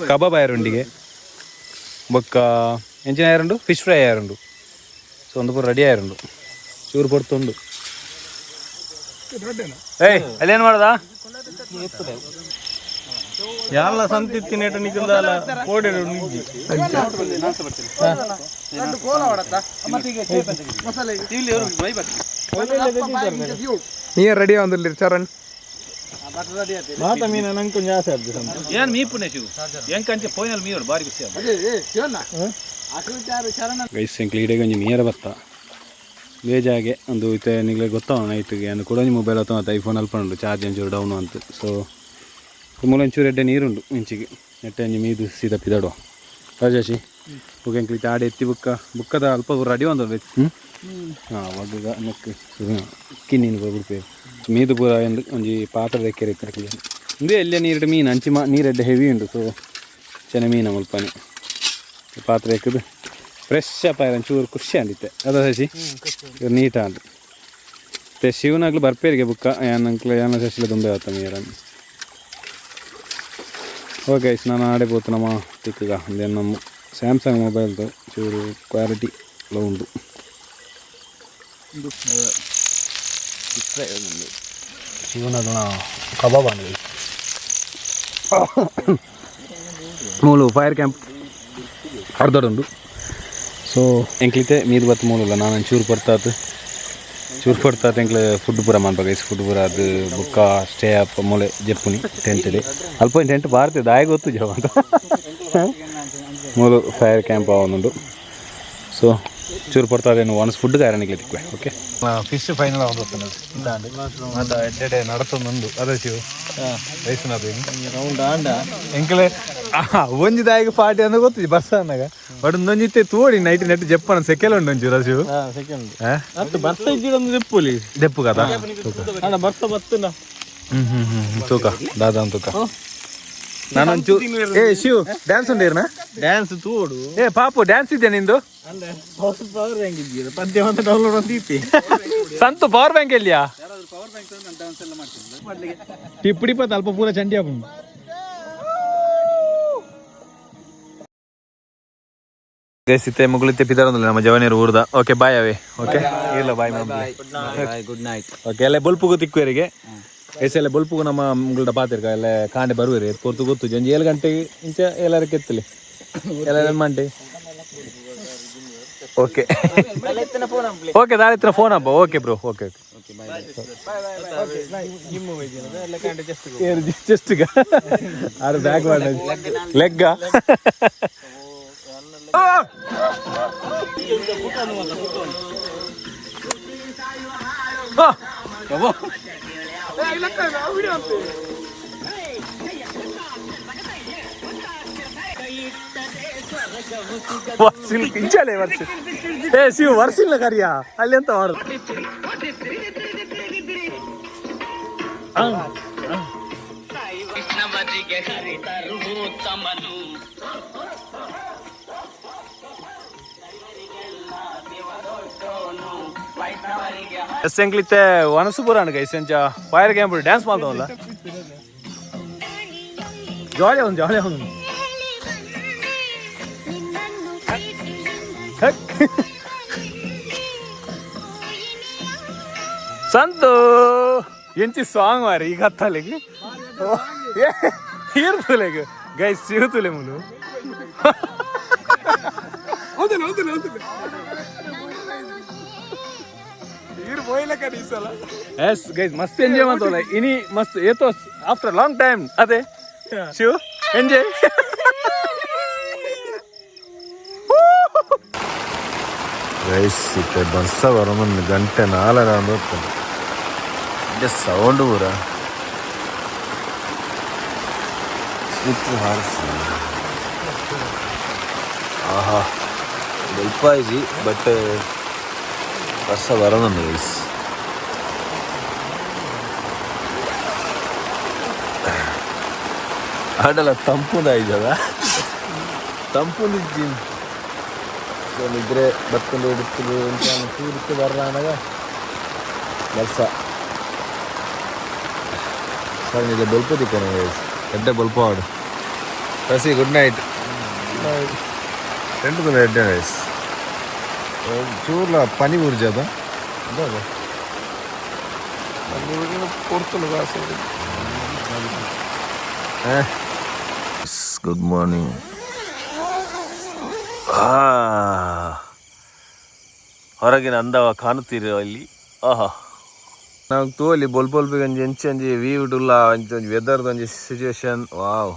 ಕಬಾಬ್ ಆಯರುಂಡಿಗೆ ಬೊಕ್ಕ ಎಂಚಿನ ಆಯರುಂಡು, ಫಿಶ್ ಫ್ರೈ ಆಯರುಂಡು. ಸೊ ಒಂದು ಪೂರ ರೆಡಿ ಆಯರುಂಡು, ಚೂರು ಪೊರ್ತುಂಡು. ಏಯ್, ಅಲ್ಲೇನು ಮಾಡದಾ? ಯಾಲ ಸಂತಿ ತಿನ್ನೇಟ ನಿಕಲ್ದಾಲ ಕೋಡೆ ನುಗ್ಗಿ. ನೀ ರೆಡಿ ಆವೊಂದುಲ್ಲೇರು ಚರಣ್? ಮಾತ ಮೀನ ನಂಗೆ ಕೊಂಚ ಆಸೆ ಆಗ್ತದೆ ಸಂತ. ಏನು ಮೀಪುನೆ ಶಿವು ಎಂಕಂಚೆ ಫೈನಲ್ ಮೀಯೋಡು ಬಾರಿ ಖುಷಿ. ಗೈಸ್, ಎಂಕ್ಲು ಇಡೆಗೆ ಒಂಜಿ ಮೀಯರ ಬತ್ತ ಬೇಜಾಗೆ ಒಂದು ಇತ್ತೆ ನಿಗ್ಲೆ ಗೊತ್ತಾವ ನೈಟ್ಗೆ ಅಂದ್ ಕುಡೊಂಜಿ ಮೊಬೈಲ್ ಅಥವಾ ಐಫೋನ್ ಅಲ್ಪ ಉಂಡು ಚಾರ್ಜ್ ಒಂಚೂರು ಡೌನ್ ಅಂತ. ಸೊ ಮೂಲ ಒಂಚೂರು ಎಡ್ಡೆ ನೀರುಂಡು ಇಂಚಿಗೆ ನೆಟ್ಟೆ ಒಂಜಿ ಮೀದು ಸೀದಾ ಪಿದಾಡುವ ರಾಜಾಶಿ ಬುಕ್ಕ. ಎಂಕ್ಲು ಇತ್ತೆ ಆಡೆ ಎತ್ತಿ ಬುಕ್ಕ ಬುಕ್ಕದ ಅಲ್ಪ ರೆಡಿ ಒಂದು ಹ್ಞೂ ಹಾಂ ಒಗ್ಗ ನೆಕ್ ಕಿನ್ನಿನ ಬಿಡ್ಪೇರು ಮೀದು ಪೂರ ಒಂದು ಒಂಜಿ ಪಾತ್ರೆ ದೆಕ್ಕೆರೆ ಇತ್ತು. ಇಂದೇ ಎಲ್ಲ ನೀರು ಮೀನು ಅಂಚಿ ಮಾ ನೀರೆಡ್ಡೆ ಹೆವಿ ಉಂಡು. ಸೊ ಚೆನ್ನ ಮೀನು ಮುಲ್ಪನೆ ಪಾತ್ರೆ ಎಕ್ಕದು ಫ್ರೆಶ್ ಅಪ್ ಆಯ್ತು. ಒಂಚೂರು ಖುಷಿ ಅಂದಿತ್ತೆ ಅದ ಶಶಿ ನೀಟ್ ಆಂಡ್. ಇತ್ತೆ ಶಿವನಾಗ್ಲು ಬರ್ಪೇರಿಗೆ ಬುಕ್ಕ ಯಾನಂಕ್ಲ ಯಾನ ಶಶಿಲ ದುಂಬೆ ಆತ ಮೀರನ್. ಓಕೆ ಐಸ್, ನಾನು ಆಡೆ ಪೋತು ನಮ್ಮ ತಿಕ್ಕಗ. ಅಂದೆ ನಮ್ಮ ಸ್ಯಾಮ್ಸಂಗ್ ಮೊಬೈಲ್ದು ಚೂರು ಕ್ವಾಲಿಟಿ ಲೋ ಉಂಡು. ಶಿವನಗನ ಕಬಾಬ್ ಅಂಗಡಿ ಮೂಲು ಫೈರ್ ಕ್ಯಾಂಪ್ ಅರ್ಧಡುಂಡು. ಸೊ ಎಂಕ್ಲಿತೆ ಮೀದು ಬತ್ತು ಮೂಲಲ್ಲ, ನಾನು ಚೂರು ಪಡ್ತಾತು ಚೂರು ಪಡ್ತಾತು. ಎಂಕ್ಲೆ ಫುಡ್ ಪೂರ ಮನ್ಪಾಗ ಫುಡ್ ಪೂರ ಅದು ಬುಕ್ಕ ಸ್ಟೇ ಅಪ್ ಮೂಲೆ ಜೆಪ್ಪುನಿ ಟೆಂಟ್ ಅಲ್ಪ ಟೆಂಟ್ ಬಾರ್ತೆ ದಾಯ ಗೊತ್ತು ಜವ ಅಂತ. ಮೂಲು ಫೈರ್ ಕ್ಯಾಂಪ್ ಆವೊಂದುಂಡು. ಸೊ ಚೂರು ಪಡ್ತಾದೇನು ಒನ್ಸ್ ಫುಡ್ ಗಾರಣಿಗೆ ತಿಕ್ವೆ. ಓಕೆ, ಫಿಶ್ ಫೈನಲ್ ಆವೊಂದು ಎಡ್ಡೆ ನಡತೊಂದುಂಡು. ಅದೇ ಶಿವ ರೌಂಡ್ ಆಂಡ. ಎಂಕಲೆ ಒಂಜಿ ದಾಯಿಗೆ ಪಾರ್ಟಿ ಅಂದ್ರೆ ಗೊತ್ತಿದೆ ಬಸ್ ಅನ್ನಾಗ. ಬಟ್ ಒಂದೊಂಜಿತ್ತೆ ತೋಡಿ ನೈಟ್ ನೆಟ್ ಜಪ್ಪನ ಸೆಕೆಲ್ ಉಂಟು ಒಂಚೂರು ಶಿವ. ಸೆಕೆಂಡ್ ಅತ್ತು ಬರ್ಸ ಇದ್ದಿಡೊಂದು ದೆಪ್ಪುಲಿ. ದೆಪ್ಪು ಕದ. ಅಣ್ಣ, ಬರ್ಸ ಬತ್ತುನ. ಹ್ಮ್ ಹ್ಮ್ ಹ್ಮ್ ತೂಕ ದಾದ ತೂಕ. ನಾನೊಂಚೂರು ಏ ಶಿವ್ ಡ್ಯಾನ್ಸ್ ಉಂಡಿರ್ನ. ಡ್ಯಾನ್ಸ್ ತೋಡು. ಏ ಪಾಪು, ಡ್ಯಾನ್ಸ್ ಇದೆಯಾ ನಿಂದು? ಅಲ್ಲ, ಪವರ್ ಬ್ಯಾಂಕ್ ಇದ್ದೀರ ಪದ್ಯ ಒಂದು ಡೌನ್ಲೋಡ್ ಒಂದು ಇತ್ತಿ. ಸಂತು, ಪವರ್ ಬ್ಯಾಂಕ್ ಎಲ್ಲಿಯಾ? ಟಿಪ್ಪಡಿ ಪತ್ ಅಲ್ಪ ಪೂರ ಚಂಡಿ ಆಪುಂಡು. ಗೈಸ್, ಇತ್ತೆ ಮುಗುಳಿತ್ತೆ ಪಿದಾರೊಂದಿಲ್ಲ ನಮ್ಮ ಜವನಿಯರು ಊರ್ದ. ಓಕೆ, ಬಾಯ್ ಅವೇ. ಓಕೆ, ಇಲ್ಲ, ಬಾಯ್. Good night. Okay, ಅಲ್ಲೇ ಬೊಲ್ಪುಗು ತಿಕ್ಕುವರಿಗೆ ಎಸ್. ಎಲ್ಲ ಬೊಲ್ಪುಗು ನಮ್ಮ ಮುಗುಳ್ಡ ಪಾತಿರ್ಕ ಎಲ್ಲ ಕಾಂಡೆ ಬರುವೆರಿ ಪೊರ್ತು ಗೊತ್ತು. ಒಂಜಿ 7 ಗಂಟೆಗೆ ಇಂಚ ಎಲ್ಲರ ಕೆತ್ತಲಿ ಎಲ್ಲ ಮಂಟೆ. ಓಕೆ ಓಕೆ, ದಾಳಿತ್ರ ಫೋನ್ ಹಬ್ಬ. Okay bro, okay okay. Just ಆರು ಬ್ಯಾಗ್ ಮಾಡ ಲೆಗ್ಗ. ವರ್ಸಿಲ್ ಪಿಂಚಾಲೆ ವರ್ಸಿಲ್. ಏ ಶಿವ್, ವರ್ಸಿಲ್ಲ ಕರಿಯ ಅಲ್ಲಿ ಎಂತ ಮಾಡುದು? ಎಸ್, ಎಂಕ್ಲಿತ್ತೆ ವನಸುಪುರಾಣ ಗೈಸ್. ಎಂಚ ಫೈರ್ ಕ್ಯಾಂಪ್ ಡ್ಯಾನ್ಸ್ ಮಾಡ್ದವಲ್ಲ, ಜಾಲಿ ಒಂದು ಜಾಲಿ ಒಂದು. ಸಂತು, ಎಂಚಿ ಸಾಂಗ್ ಮಾರಿ ಈಗ ಹತ್ತಲಿಗೆ ಹೀರ್ತುಲೆಗ್ ಗೈಸ್ ಸಿಗುತ್ತಲೆ ಮುಲು. ಹೌದಿಲ್ಲ ಹೌದಿಲ್ಲ ಹೌದಿಲ್ಲ, ನೀರು ಬೋಯ್ಲಕ್ಕ ಈ ಸಲ. ಎಸ್ ಗೈಸ್, ಮಸ್ತ್ ಎಂಜಾಯ್ ಮಾಡ್ತವಲ್ಲ ಇನಿ. ಮಸ್ತ್ ಏತೋ ಆಫ್ಟರ್ ಲಾಂಗ್ ಟೈಮ್. ಅದೇ ಶಿವ್, ಎಂಜಾಯ್. ಗೈಸ್, ಇತ್ತೆ ಬರ್ಸ ಬರೊಂದು ಗಂಟೆ ನಾಲ್ಕರ ಹೋಗ್ತದೆ. ಸೌಂಡ್ ಪೂರ ಹಾರಿಸಿ. ಆಹಾ, ಬೊಲ್ಪಾಯಿಜಿ, ಬಟ್ ಬರ್ಸ ಬರೊಂದುಂಡು ಗೈಸ್. ಆಂಡಲ ತಂಪುದಾಯ್ತದ, ತಂಪುಂದಿಜ್ಜಿ. ನಿದ್ರೆ ಬತ್ತುಂಡು ಹಿಡಿತು ಚೂರಿತ್ತು ಬರ್ರಾನಾಗ ಬರ್ಸ. ಸರ್, ನಿಜ ಬೊಲ್ಪು ತಿಕ್ಕನೆ ಗೈಸ್. ಎಡ್ಡೆ ಬೊಲ್ಪು ಆಡು. ಸಸಿ, ಗುಡ್ ನೈಟ್. రెండు ದಿನ ಎಡ್ಡೆ ಗೈಸ್. ಚೂರ್ಲ ಪನಿ ಊರ್ಜದ. ಪೊರ್ತುಲು ಕಾಸು. Good morning. ಹೊರಗಿನ ಅಂದವ ಕಾಣುತ್ತೀರಿ ಅಲ್ಲಿ. ಆಹಾ, ನಾವು ತೋಲಿ ಬೊಲ್ ಬೊಲ್ಪಿಗೆ ಒಂಜಿ ಎಂಚಿ ಒಂಜಿ ವ್ಯೂ ಉಲ್ಲ, ಒಂಜಿ ಒಂಜಿ ವೆದರ್ದ ಒಂಜಿ ಸಿಚುವೇಶನ್. ವಾವ್,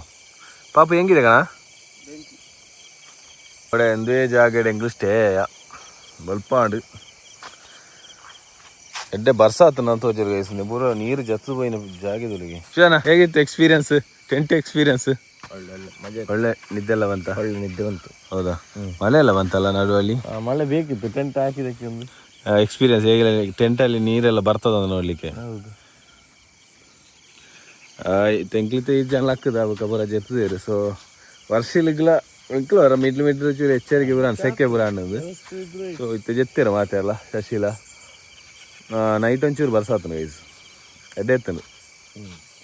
ಪಾಪ ಹೆಂಗಿದೆ ಕಣ ಕಡೆ ಎಂದೇ ಜಾಗಡೆ ಎಂಗ್ಲಿಷ್ ಸ್ಟೇ ಬಲ್ಪಾಂಡು. ಎಡ್ಡೆ ಬರ್ಸಾತ ನಾನು ತೋಜರು ಗೈಸ್. ಪೂರ ನೀರು ಜತ್ತು ಪೋಯಿನ ಜಾಗದೊಳಗೆ. ಶಿವನ, ಹೇಗಿತ್ತು ಎಕ್ಸ್ಪೀರಿಯನ್ಸ್, ಟೆಂಟ್ ಎಕ್ಸ್ಪೀರಿಯನ್ಸ್? ಒಳ್ಳೆ ಒಳ್ಳೆ ನಿದ್ದೆ ಎಲ್ಲ ಬಂತ? ಒಳ್ಳೆ ನಿದ್ದೆ ಬಂತು. ಹೌದಾ? ಮಳೆ ಎಲ್ಲ ಬಂತಲ್ಲ ನಡುವಲ್ಲಿ? ಮಳೆ ಬೇಕಿತ್ತು ಟೆಂಟ್ ಹಾಕಿದಕ್ಕೆ ಒಂದು. ಎಕ್ಸ್ಪೀರಿಯನ್ಸ್ ಹೇಗೆ? ಟೆಂಟಲ್ಲಿ ನೀರೆಲ್ಲ ಬರ್ತದ ನೋಡ್ಲಿಕ್ಕೆ. ಹೌದು. ತೆಂಕ್ಲಿತೆ ಈ ಜನ ಲಕ್ಕದ ಬೊಕ ಪೂರ ಜೆತ್ತದೇರು. ಸೊ ವರ್ಷಿಲಿಗ್ಲ ಎಂಕ್ಲು ವರ ಮಿಡ್ಲು ಮಿಡ್ಲು ಚೂರು ಎಚ್ಚರಿಕೆ ಪೂರ ಸೆಕೆ ಪೂರ ಅನ್ನೋದು. ಸೊ ಇತ್ತೆ ಜೆತ್ತೀರ ಮಾತೆಲ್ಲ ಶಶಿಲ. Night ಒಂಚೂರು ಬರ್ಸ ಆತನ ಗೈಸ್, ಎಡ್ಡೆ ಇತ್ತಂಡು,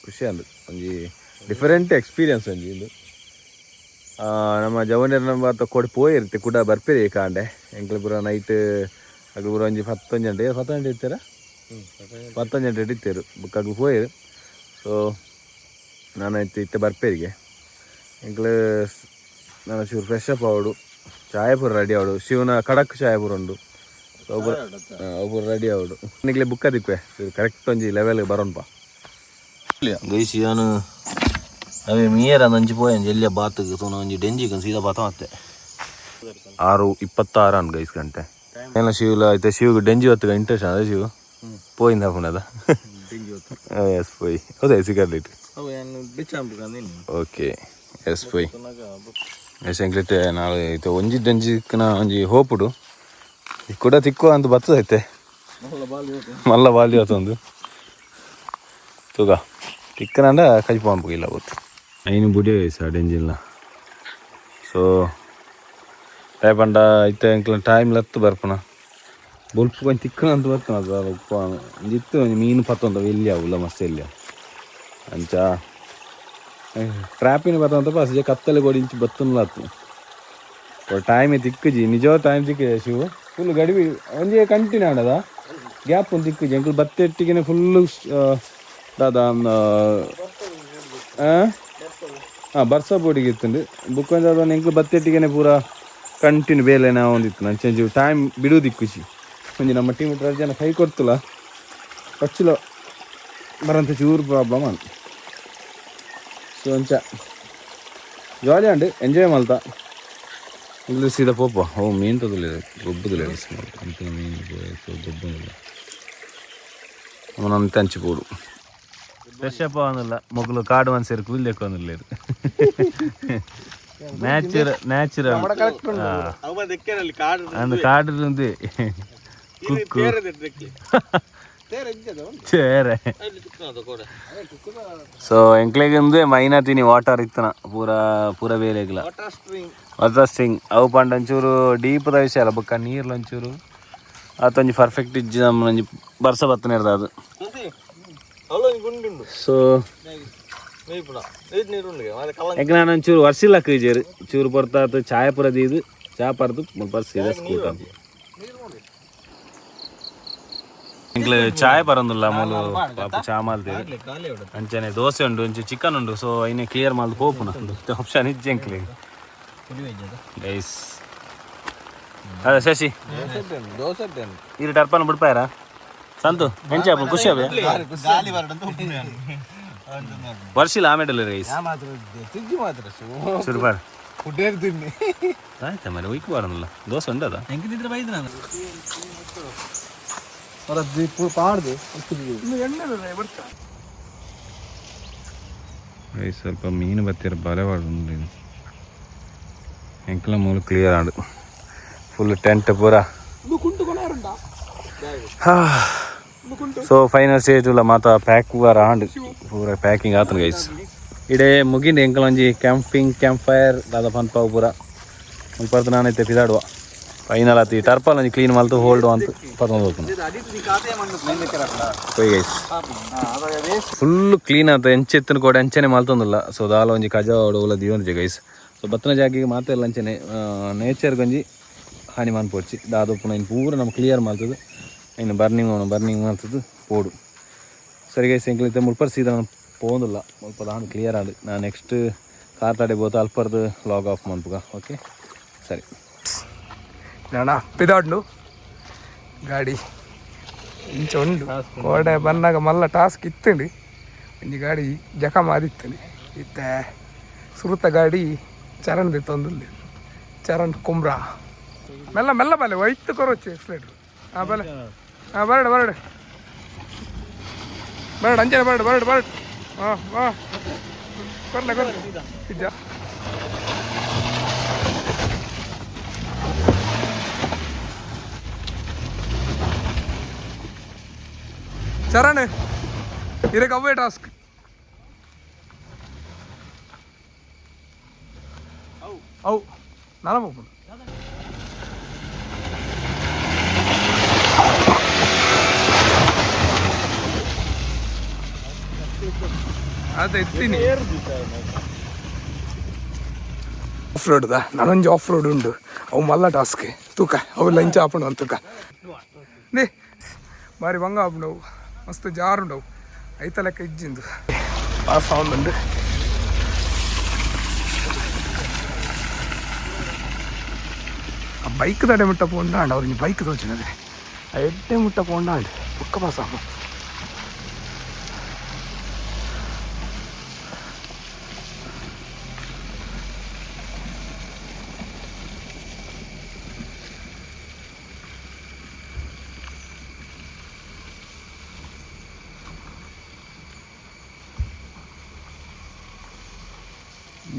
ಖುಷಿ ಅಂದು ಒಂಜಿ ಡಿಫರೆಂಟ್ ಎಕ್ಸ್ಪೀರಿಯನ್ಸ್ ಒಂಜಿ ಇಂದು. ನಮ್ಮ ಜವನಿಯರ್ ನಮ್ಮ ಕೊಡಿ ಪೋಯಿರ್ತೆ ಕುಡ ಬರ್ಪೇರಿ ಕಾಂಡೆ. ಎಂಕ್ಲು ಪೂರ ನೈಟ್ ಅಗ್ಲು ಪೂರ ಒಂಜಿ 10 ಗಂಟೆ 10 ಗಂಟೆ ಇತ್ತರ, 10 ಗಂಟೆ ಇತ್ತೇರು ಬುಕ್ ಅಗ್ಲು ಪೋಯಿರು. ಸೊ ನಾನು ಇತ್ತೆ ಇತ್ತೆ ಬರ್ಪೇರಿಗೆ ಎಂಕ್ಲು ನಾನು ಚೂರು ಫ್ರೆಶ್ ಅಪ್ ಆವಡು, ಚಾಯ್ ಪೂರ ರೆಡಿ ಆವಡು. ಶಿವನ ಕಡಕ್ ಚಾಯ್ ಪೂರ ಉಂಡು. ಒಬ್ಬರು ಒಬ್ಬರು ರೆಡಿ ಆವಡು. ನಿಕ್ಲೆ ಬುಕ್ ದಿಕ್ವೆ ಕರೆಕ್ಟ್ ಒಂಜಿ ಲೆವೆಲ್ ಬರೋನ್ಪ. ಗೈಸ್ ಯಾನು ಅವೇ ಮೀಯರ ಅಂಚಿ ಪೋಯನ್ ಎಲ್ಲಿಯ ಬಾತ್ಗ್ ತೂನ ಒಂಜಿ ಡೆಂಜಿಗ್ ಸೀದಾ ಬಾತ ಮತ್ತೆ. 6:26 ಅನ್ ಗೈಸ್ ಗಂಟೆ. ಏನ ಶಿವಲ ಐತೆ, ಶಿವಗೆ ಡೆಂಜಿ ಹೊತ್ತಿಗೆ ಇಂಟ್ರೆಸ್ಟ್ ಅದ. ಶಿವ ಪೋಯಿಂದ ಪುನದ ಎಸ್ ಪೋಯ್ ಹೌದಾ cigarette. Okay yes ಪೋಯ್ S ಎಂಕ್ಲಿತ್ತೆ ನಾಳೆ ಐತೆ ಒಂಜಿ ಡೆಂಜಿಕ್ನ ಒಂಜಿ ಹೋಪುಡು ಕೂಡ ತಿಕ್ಕುವ ಅಂತ ಬರ್ತದೈತೆ. ಮಲ್ಲ ಬಾಲ್ಯ ಹೊತ್ತೊಂದು ತೂಗ ತಿಕ್ಕನಂಡ ಕೈ ಪಂಪು ಇಲ್ಲ ಗೊತ್ತು. ಐನು ಬುಡಿ ಸರ್ ಡೆಂಜಿಲ್ಲ. ಸೊ ಪಂಡ ಇತ್ತೆ ಎಂಕ್ಲ ಟೈಮ್ ಲತ್ತು ಬರ್ಪುನ ಬೊಲ್ಪು ಕೊಂಚ ತಿಕ್ಕನ ಅಂತ ಬರ್ಪುನ. ಅದು ಉಪ್ಪ ಒಂಜಿ ಇತ್ತು ಒಂಜಿ ಮೀನು ಪತ್ತೊಂದ ಎಲ್ಲಿ ಅವುಲ್ಲ ಮಸ್ತ್ ಎಲ್ಲಿ ಅಂಚ ಟ್ರಾಪಿನ ಬತ್ತಂತ ಪಾಸ್ ಕತ್ತಲೆ ಕೊಡಿ ಇಂಚು ಬತ್ತುನ್ಲ ಅತ್ತು. ಟೈಮ್ ತಿಕ್ಕುಜಿ, ನಿಜ ಟೈಮ್ ತಿಕ್ಕುಜಿ. ಶಿವು ಫುಲ್ ಗಡಿಬಿ ಒಂಜೇ ಕಂಟಿನ್ಯೂ ಆಡದ ಗ್ಯಾಪ್ ಒಂದು ತಿಕ್ಕುಜಿ. ಎಂಕುಲು ಬತ್ತೆಟ್ಟಿಗೆ ಫುಲ್ಲು ದಾದ ಹಾಂ ಬರ್ಸ ಬೋಡಿಗೆ ಇತ್ತುಂಡು ಬುಕ್ ಒಂಜಿ. ಎಂಕುಲು ಬತ್ತೆಟ್ಟಿಗೆನೆ ಪೂರ ಕಂಟಿನ್ಯೂ ಬೇಲೆ ನಾವು ಒಂದಿತ್ತು ಅಂಚೆ ಟೈಮ್ ಬಿಡುವುದಿಕ್ಕುಜಿ. ಒಂಜಿ ನಮ್ಮ ಟೀಮ್ ರಜ್ ಜನ ಕೈ ಕೊಡ್ತಲ್ಲ ಪಚ್ಚಿಲ ಬರಂತ ಚೂರು ಪ್ರಾಬ್ಲಮ್ ಅನ್. ಸೊ ಅಂಚ ಜಾಲಿ ಅಂಡ್ ಎಂಜಾಯ್ ಮಲ್ತ. ಇಂಗ್ಲೀಷ್ ಸೀದಾ ಪೋಪ. ಓ ಮೀನು ತದಲ್ಲ ಗೊಬ್ಬುದಿಲ್ಲ ಅಂತ ಮೀನು ಗೊಬ್ಬುದಿಲ್ಲ ಅವನಂತ ಅಂಚಿ ಪೋಡು. ಫ್ರೆಶ್ ಅಪ್ ಆವೊಂದುಲ್ಲ ಮೊಗಲು ಕಾಡು ಒಂದ್ ಸೇರಿ ಕೂಲ್ ದೆಕ್ಕೊಂದಿಲ್ಲ. ನ್ಯಾಚುರಲ್ ನ್ಯಾಚುರಲ್ ಅಂದ್ ಕಾಡು ఉంది ಕುಕ್ಕು ಚೇರೆ. ಸೊ ಎಂಕ್ಲೆಗ್ ಉಂದು ಮೈನಾ ತಿನಿ ವಾಟರ್ ಇತ್ತನ ಪೂರ ಪೂರ ಬೇಲೆಗ್ಲ ವಾಟರ್ ಸ್ಟ್ರಿಂಗ್. ಅವು ಪಂಡ ಒಂಚೂರು ಡೀಪ್ದ ವಿಷಯ ಅಲ್ಲ ಬೊಕ್ಕ ನೀರ್ಲ ಒಂಚೂರು ಅತ್ತೊಂಜಿ ಪರ್ಫೆಕ್ಟ್ ಇಜ್ಜಿ. ನಮ್ಮ ಒಂಜಿ ಬರ್ಸ ಬತ್ತನ ಇರ್ದ ಅದು. ಸೊ ಎಂಕ್ ನಾನು ಒಂಚೂರು ವರ್ಷಿಲ್ಲ ಕೀಜೇರು ಚೂರು ಪೊರ್ತಾತು ಚಾಯ್ ಪೂರ ದೀದು ಚಾ ಪರ್ದು ಮುಲ್ಪ ಸೀದಾ ಸ್ಕೂಟ್. ಎಂಕ್ಲೆ ಚಾಯ್ ಬರಂದಿಲ್ಲ ಮೂಲು ಪಾಪ ಚಾ ಮಲ್ತೇವೆ. ಅಂಚನೆ ದೋಸೆ ಉಂಡು, ಒಂಚು ಚಿಕನ್ ಉಂಡು. ಸೊ ಐನೆ ಕ್ಲಿಯರ್ ಮಲ್ದು ಪೋಪುನ ಆಪ್ಷನ್ ಇಜ್ಜಿ ಎಂಕ್ಲೆ ಗೈಸ್. ಅದ ಶಶಿ ಇರು ಟರ್ಪನ್ ಬಿಡ್ಪಾಯರ ಸಂತು ಎಂಚ ಖುಷಿ ಅವೆ ವರ್ಷಿಲ್ಲ ಆಮೇಲೆ ರೈಸ್ ಸುರುಪಾರ್ ಆಯ್ತಾ ಮರೆ ಒಯ್ಕ್ ಬಾರನಲ್ಲ ದೋಸೆ ಉಂಡದ. ಗೈಸ್ ಸ್ವಲ್ಪ ಮೀನು ಬತ್ತಿರ ಬಲೆ ಉಂಡು. ಎಂಕ್ಲ ಮೂಲು ಕ್ಲಿಯರ್ ಆಂಡು ಫುಲ್ ಟೆಂಟ್ ಪೂರ. So final stage ಉಲ್ಲ ಮಾತ ಪ್ಯಾಕ್ ಪೂರ ಆಂಡ್ ಪೂರ ಪ್ಯಾಕಿಂಗ್ ಆತನ ಗೈಸ್. ಇಡೇ ಮುಗಿಂಡು ಎಂಕಲ ಒಂಜಿ camping camp fire ದಾದ ಪನ್ಪಾವು ಪೂರ ಮುಲ್ಪರ್ದು. ನಾನೈತೆ ಪಿದಾಡುವ ಫೈನಲ್ ಆತಿ ಟರ್ಪಲ್ ಒಂಜಿ ಕ್ಲೀನ್ ಮಲ್ತು ಹೋಲ್ಡ್ ಅಂತ ಪತ್ತೊಂದು ಹೋಗ್ತಾನೆ ಪೋಯ್ guys. Full clean ಆತ ಎಂಚೆತ್ತನ ಕೂಡ ಎಂಚನೆ ಮಲ್ತೊಂದಿಲ್ಲ. ಸೊ ದಾಲ ಒಂಜಿ ಕಜ ಓಲ ದೀವೊಂದಿಜೆ ಗೈಸ್. ಸೊ ಬತ್ತನ ಜಾಗಿಗೆ ಮಾತೆಲ್ಲ ಅಂಚನೆ ನೇಚರ್ಗೆ ಒಂಜಿ ಹಾನಿ ಮನ್ಪೊಡ್ಚಿ ದಾದ ಉಪ್ಪುನ ಇನ್ನು ಪೂರ ನಮ್ಮ ಕ್ಲಿಯರ್ ಮಲ್ತದು ಇನ್ನು ಬರ್ನಿಂಗ್ ಬರ್ನಿಂಗ್ ಮಲ್ತದು ಪೋಡು. ಸರಿ ಗೈಸ್, ಎಂಕ್ಲಿತ್ತೆ ಮುಲ್ಪರ್ ಸೀದಾ ನಾನು ಪೋಂದಿಲ್ಲ ಮುಲ್ಪ ದಾನ್ ಕ್ಲಿಯರ್ ಆಂಡ್. ನಾನು ನೆಕ್ಸ್ಟ್ ಕಾರ್ ತಡೆ ಬೋತ ಅಲ್ಪರ್ದು ಲಾಗ್ ಆಫ್ ಮನ್ಪುಗ. ಓಕೆ ಸರಿ. ನಾನ ಪಿದಾಡ್ನು ಗಾಡಿ ಇಂಚ ಉಂಡು. ಕೋಡೆ ಬನ್ನಾಗ ಮಲ್ಲ ಟಾಸ್ಕ್ ಇತ್ತಂಡು ಒಂಜಿ ಗಾಡಿ ಜಖಮ್ ಆದಿತ್ತಂಡು. ಇತ್ತೆ ಸುರುತ ಗಾಡಿ ಚರಣ್ ದಿತ್ತೊಂದುಲ್ಲೆ ಚರಣ್ ಕುಮ್ರಾ. ಮೆಲ್ಲ ಮೆಲ್ಲ ಬಲೆ ಒಯ್ತು ಕೊರೊಚ್ಚು ಎಕ್ಸ್ಲೇಟ್ರ್. ಹಾಂ ಬಲೆ ಹಾಂ ಬರಡು ಬರಡು ಬರಡು ಅಂಚನೆ ಬರಡು ಬರಡು ಬರಡು ಹಾಂ ಹಾಂ ಕೊರ್ಲೆ ಕೊರ್ಲೆ ಇಜ್ಜ. ಚರಣ್ ಇದಕ್ಕೆ ಅವೇ ಟಾಸ್ಕ್. ಅವು ನಾನು ಹೋಗ್ಬೋದು. ಅದ ಎತ್ತೀನಿ. ಆಫ್ ರೋಡ್ ದಾ ನಾನೊಂಜಿ ಆಫ್ ರೋಡ್ ಉಂಡು. ಅವು ಮಲ್ಲ ಟಾಸ್ಕ್ ತೂಕ. ಅವು ಲಂಚ್ ಆಪುಂಡು ಅಂತ ತೂಕ. ನೇ ಬಾರಿ ಬಂಗ ಆಪುಂಡು ಅವು. ಮಸ್ತ್ ಜಾರುಂಡವು. ಐತ ಲೆಕ್ಕ ಇಜ್ಜಿಂದು ಪಾಸ್ ಆವೊಂದುಂಡು. ಆ ಬೈಕ್ ತಡೆ ಮುಟ್ಟ ಪೋಂಡಾಂಡ್ ಅವ್ರಿಗೆ ಬೈಕ್ ತೋಚಿನದೆ. ಆ ಎಡ್ಡೆ ಮುಟ್ಟ ಪೋಂಡಾಂಡ್ ಬೊಕ್ಕ ಪಾಸ್ ಆಪು.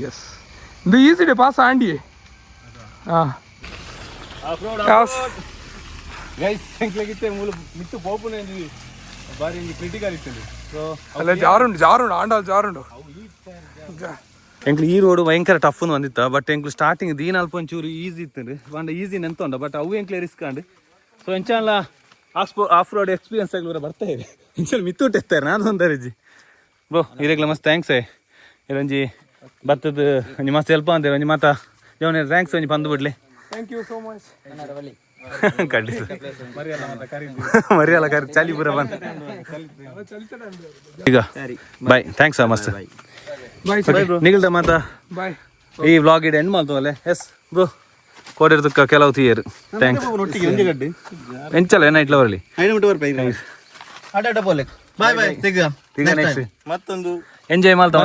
ಎಸ್, ಇದು ಈಸಿ ಡೇ ಪಾಸ್ ಆಂಡಿ. ಹಾಂ. ಎಸ್. ಗೈಸ್, ಎಂಕ್ಲೆಗಿತ್ತೆ ಮೂಲು ಮಿತ್ತು ಪೋಪುನ ಬಾರಿ ಒಂಜಿ ಕ್ರಿಟಿಕಲ್ ಇತ್ತು. ಸೊ ಅಲ್ಲ, ಜಾರುಂಡು ಜಾರುಂಡು ಆಂಡಲ್ ಜಾರುಂಡು. ಎಂಕ್ಲು ಈ ರೋಡ್ ಭಯಂಕರ ಟಫ್ ಬಂದಿತ್ತ. ಬಟ್ ಎಂಕ್ಲು ಸ್ಟಾರ್ಟಿಂಗ್ ದೀನ ಅಲ್ಪ ಒಂಚೂರು ಈಸಿ ಇತ್ತು. ಪಂಡ ಈಸಿ ನೆಂತೊಂಡ, ಬಟ್ ಅವು ಎಂಕ್ಲೆ ರಿಸ್ಕ್ ಅಂಡ್. ಸೊ ಎಂಚಾಲ ಆಫ್ ರೋಡ್ ಎಕ್ಸ್ಪೀರಿಯನ್ಸ್ ಆಗಿ ಬರ್ತಾ ಇದೆ. ಎಂಚಲ ಮಿತ್ತೂಟ್ ಎತ್ತಾರೆ ನಾನು ತೊಂದರೆ ಬ್ರೋ. ಇರೆಗ್ಲ ಮಸ್ತ್ thanks. ಇರಂಜಿ ಬತ್ತದ ಒಂಜಿ ಮಸ್ತ್ ಹೆಲ್ಪ್ ಅಂತಾರೆ. ಒಂಜಿ ಮಾತ ಜವನ thanks ಒಂಜಿ ಬಂದು ಬಿಡ್ಲಿ. Thank you so much. ಖಂಡಿತ ಮರಿಯಲ್ಲ ಕರಿ ಚಾಲಿಪುರ ಬಂದು ಈಗ. ಬಾಯ್, thanks ಮಸ್ತ್. ಬಾಯ್. ನಿಗಲ್ದ ಮಾತ. ಬಾಯ್. ಈ ವ್ಲಾಗ್ ಇಡ್ ಎಂಡ್ ಮಾಡ್ತವಲ್ಲ. ಎಸ್ ಬ್ರೋ, ಕೋಡಿರ್ತಕ್ಕ ಕೆಲವು ತೀಯರು thanks. ಒಟ್ಟಿಗೆ ಒಂಜಿ ಗಡ್ಡೆ. ಎಂಚಲ್ಲ ಏನ ಇಟ್ಲ ಬರಲಿ. ಐದು ಮಿನಿಟ್ ಬರ್ಪ ಅಡ ಅಡ ಬೋಲೆ. Boy boy ತೆಗ. ಈಗ ನೆಕ್ಸ್ಟ್ ಮತ್ತೊಂದು ಎಂಜಾಯ್ ಮಾಡ್ತಾ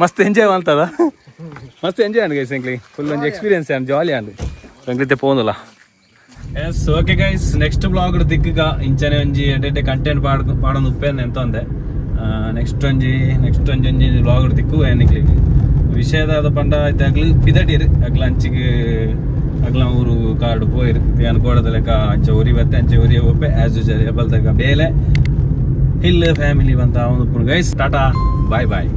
ಮಸ್ತ್ ಎಂಜಾಯ್ ಮಾಡ್ತದ. ಮಸ್ತ್ ಎಂಜಾಯ್ ಅಂಡ್ ಗೈಸ್, ಎಂಕ್ಲಿ ಫುಲ್ ಒಂಜಿ ಎಕ್ಸ್ಪೀರಿಯನ್ಸ್ ಅಂಡ್ ಜಾಲಿ ಅಂಡ್ ಎಂಕ್ಲಿತೆ ಪೋಂದಲ್ಲ. Yes, okay guys, next vlog ತಿಕ್ಕಗ. ಇಂಚನೆ ಒಂಜಿ ಎಡ್ಡೆ ಕಂಟೆಂಟ್ ಪಾಡ್ ಪಾಡೊಂದು ಉಪ್ಪೇನ್ ಎಂತ ಅಂದೆ. ನೆಕ್ಸ್ಟ್ ಒಂಜಿ ಒಂಜಿ ವ್ಲಾಗ್ ತಿಕ್ಕು. ಏನಿಕ್ಲಿ ವಿಷಯದ ಪಂಡ ಆಯ್ತು, ಅಗ್ಲು ಪಿದಟಿರು ಅಗ್ಲ ಅಂಚಿಗೆ ಅಗ್ಲ ಊರು ಕಾರ್ಡ್ ಪೋಯಿರು. ಯಾನ್ ಕೋಡದ ಲೆಕ್ಕ ಅಂಚ ಉರಿ ಬತ್ತೆ, ಅಂಚೆ ಉರಿ ಒಪ್ಪೆ. ಆಸ್ ಯೂಶುವಲ್ ಎಬಲ್ತಕ ಬೇಲೆ ಹಿಲ್ ಫ್ಯಾಮಿಲಿ ಬಂತ ಒಂದು. Guys, tata, bye boy.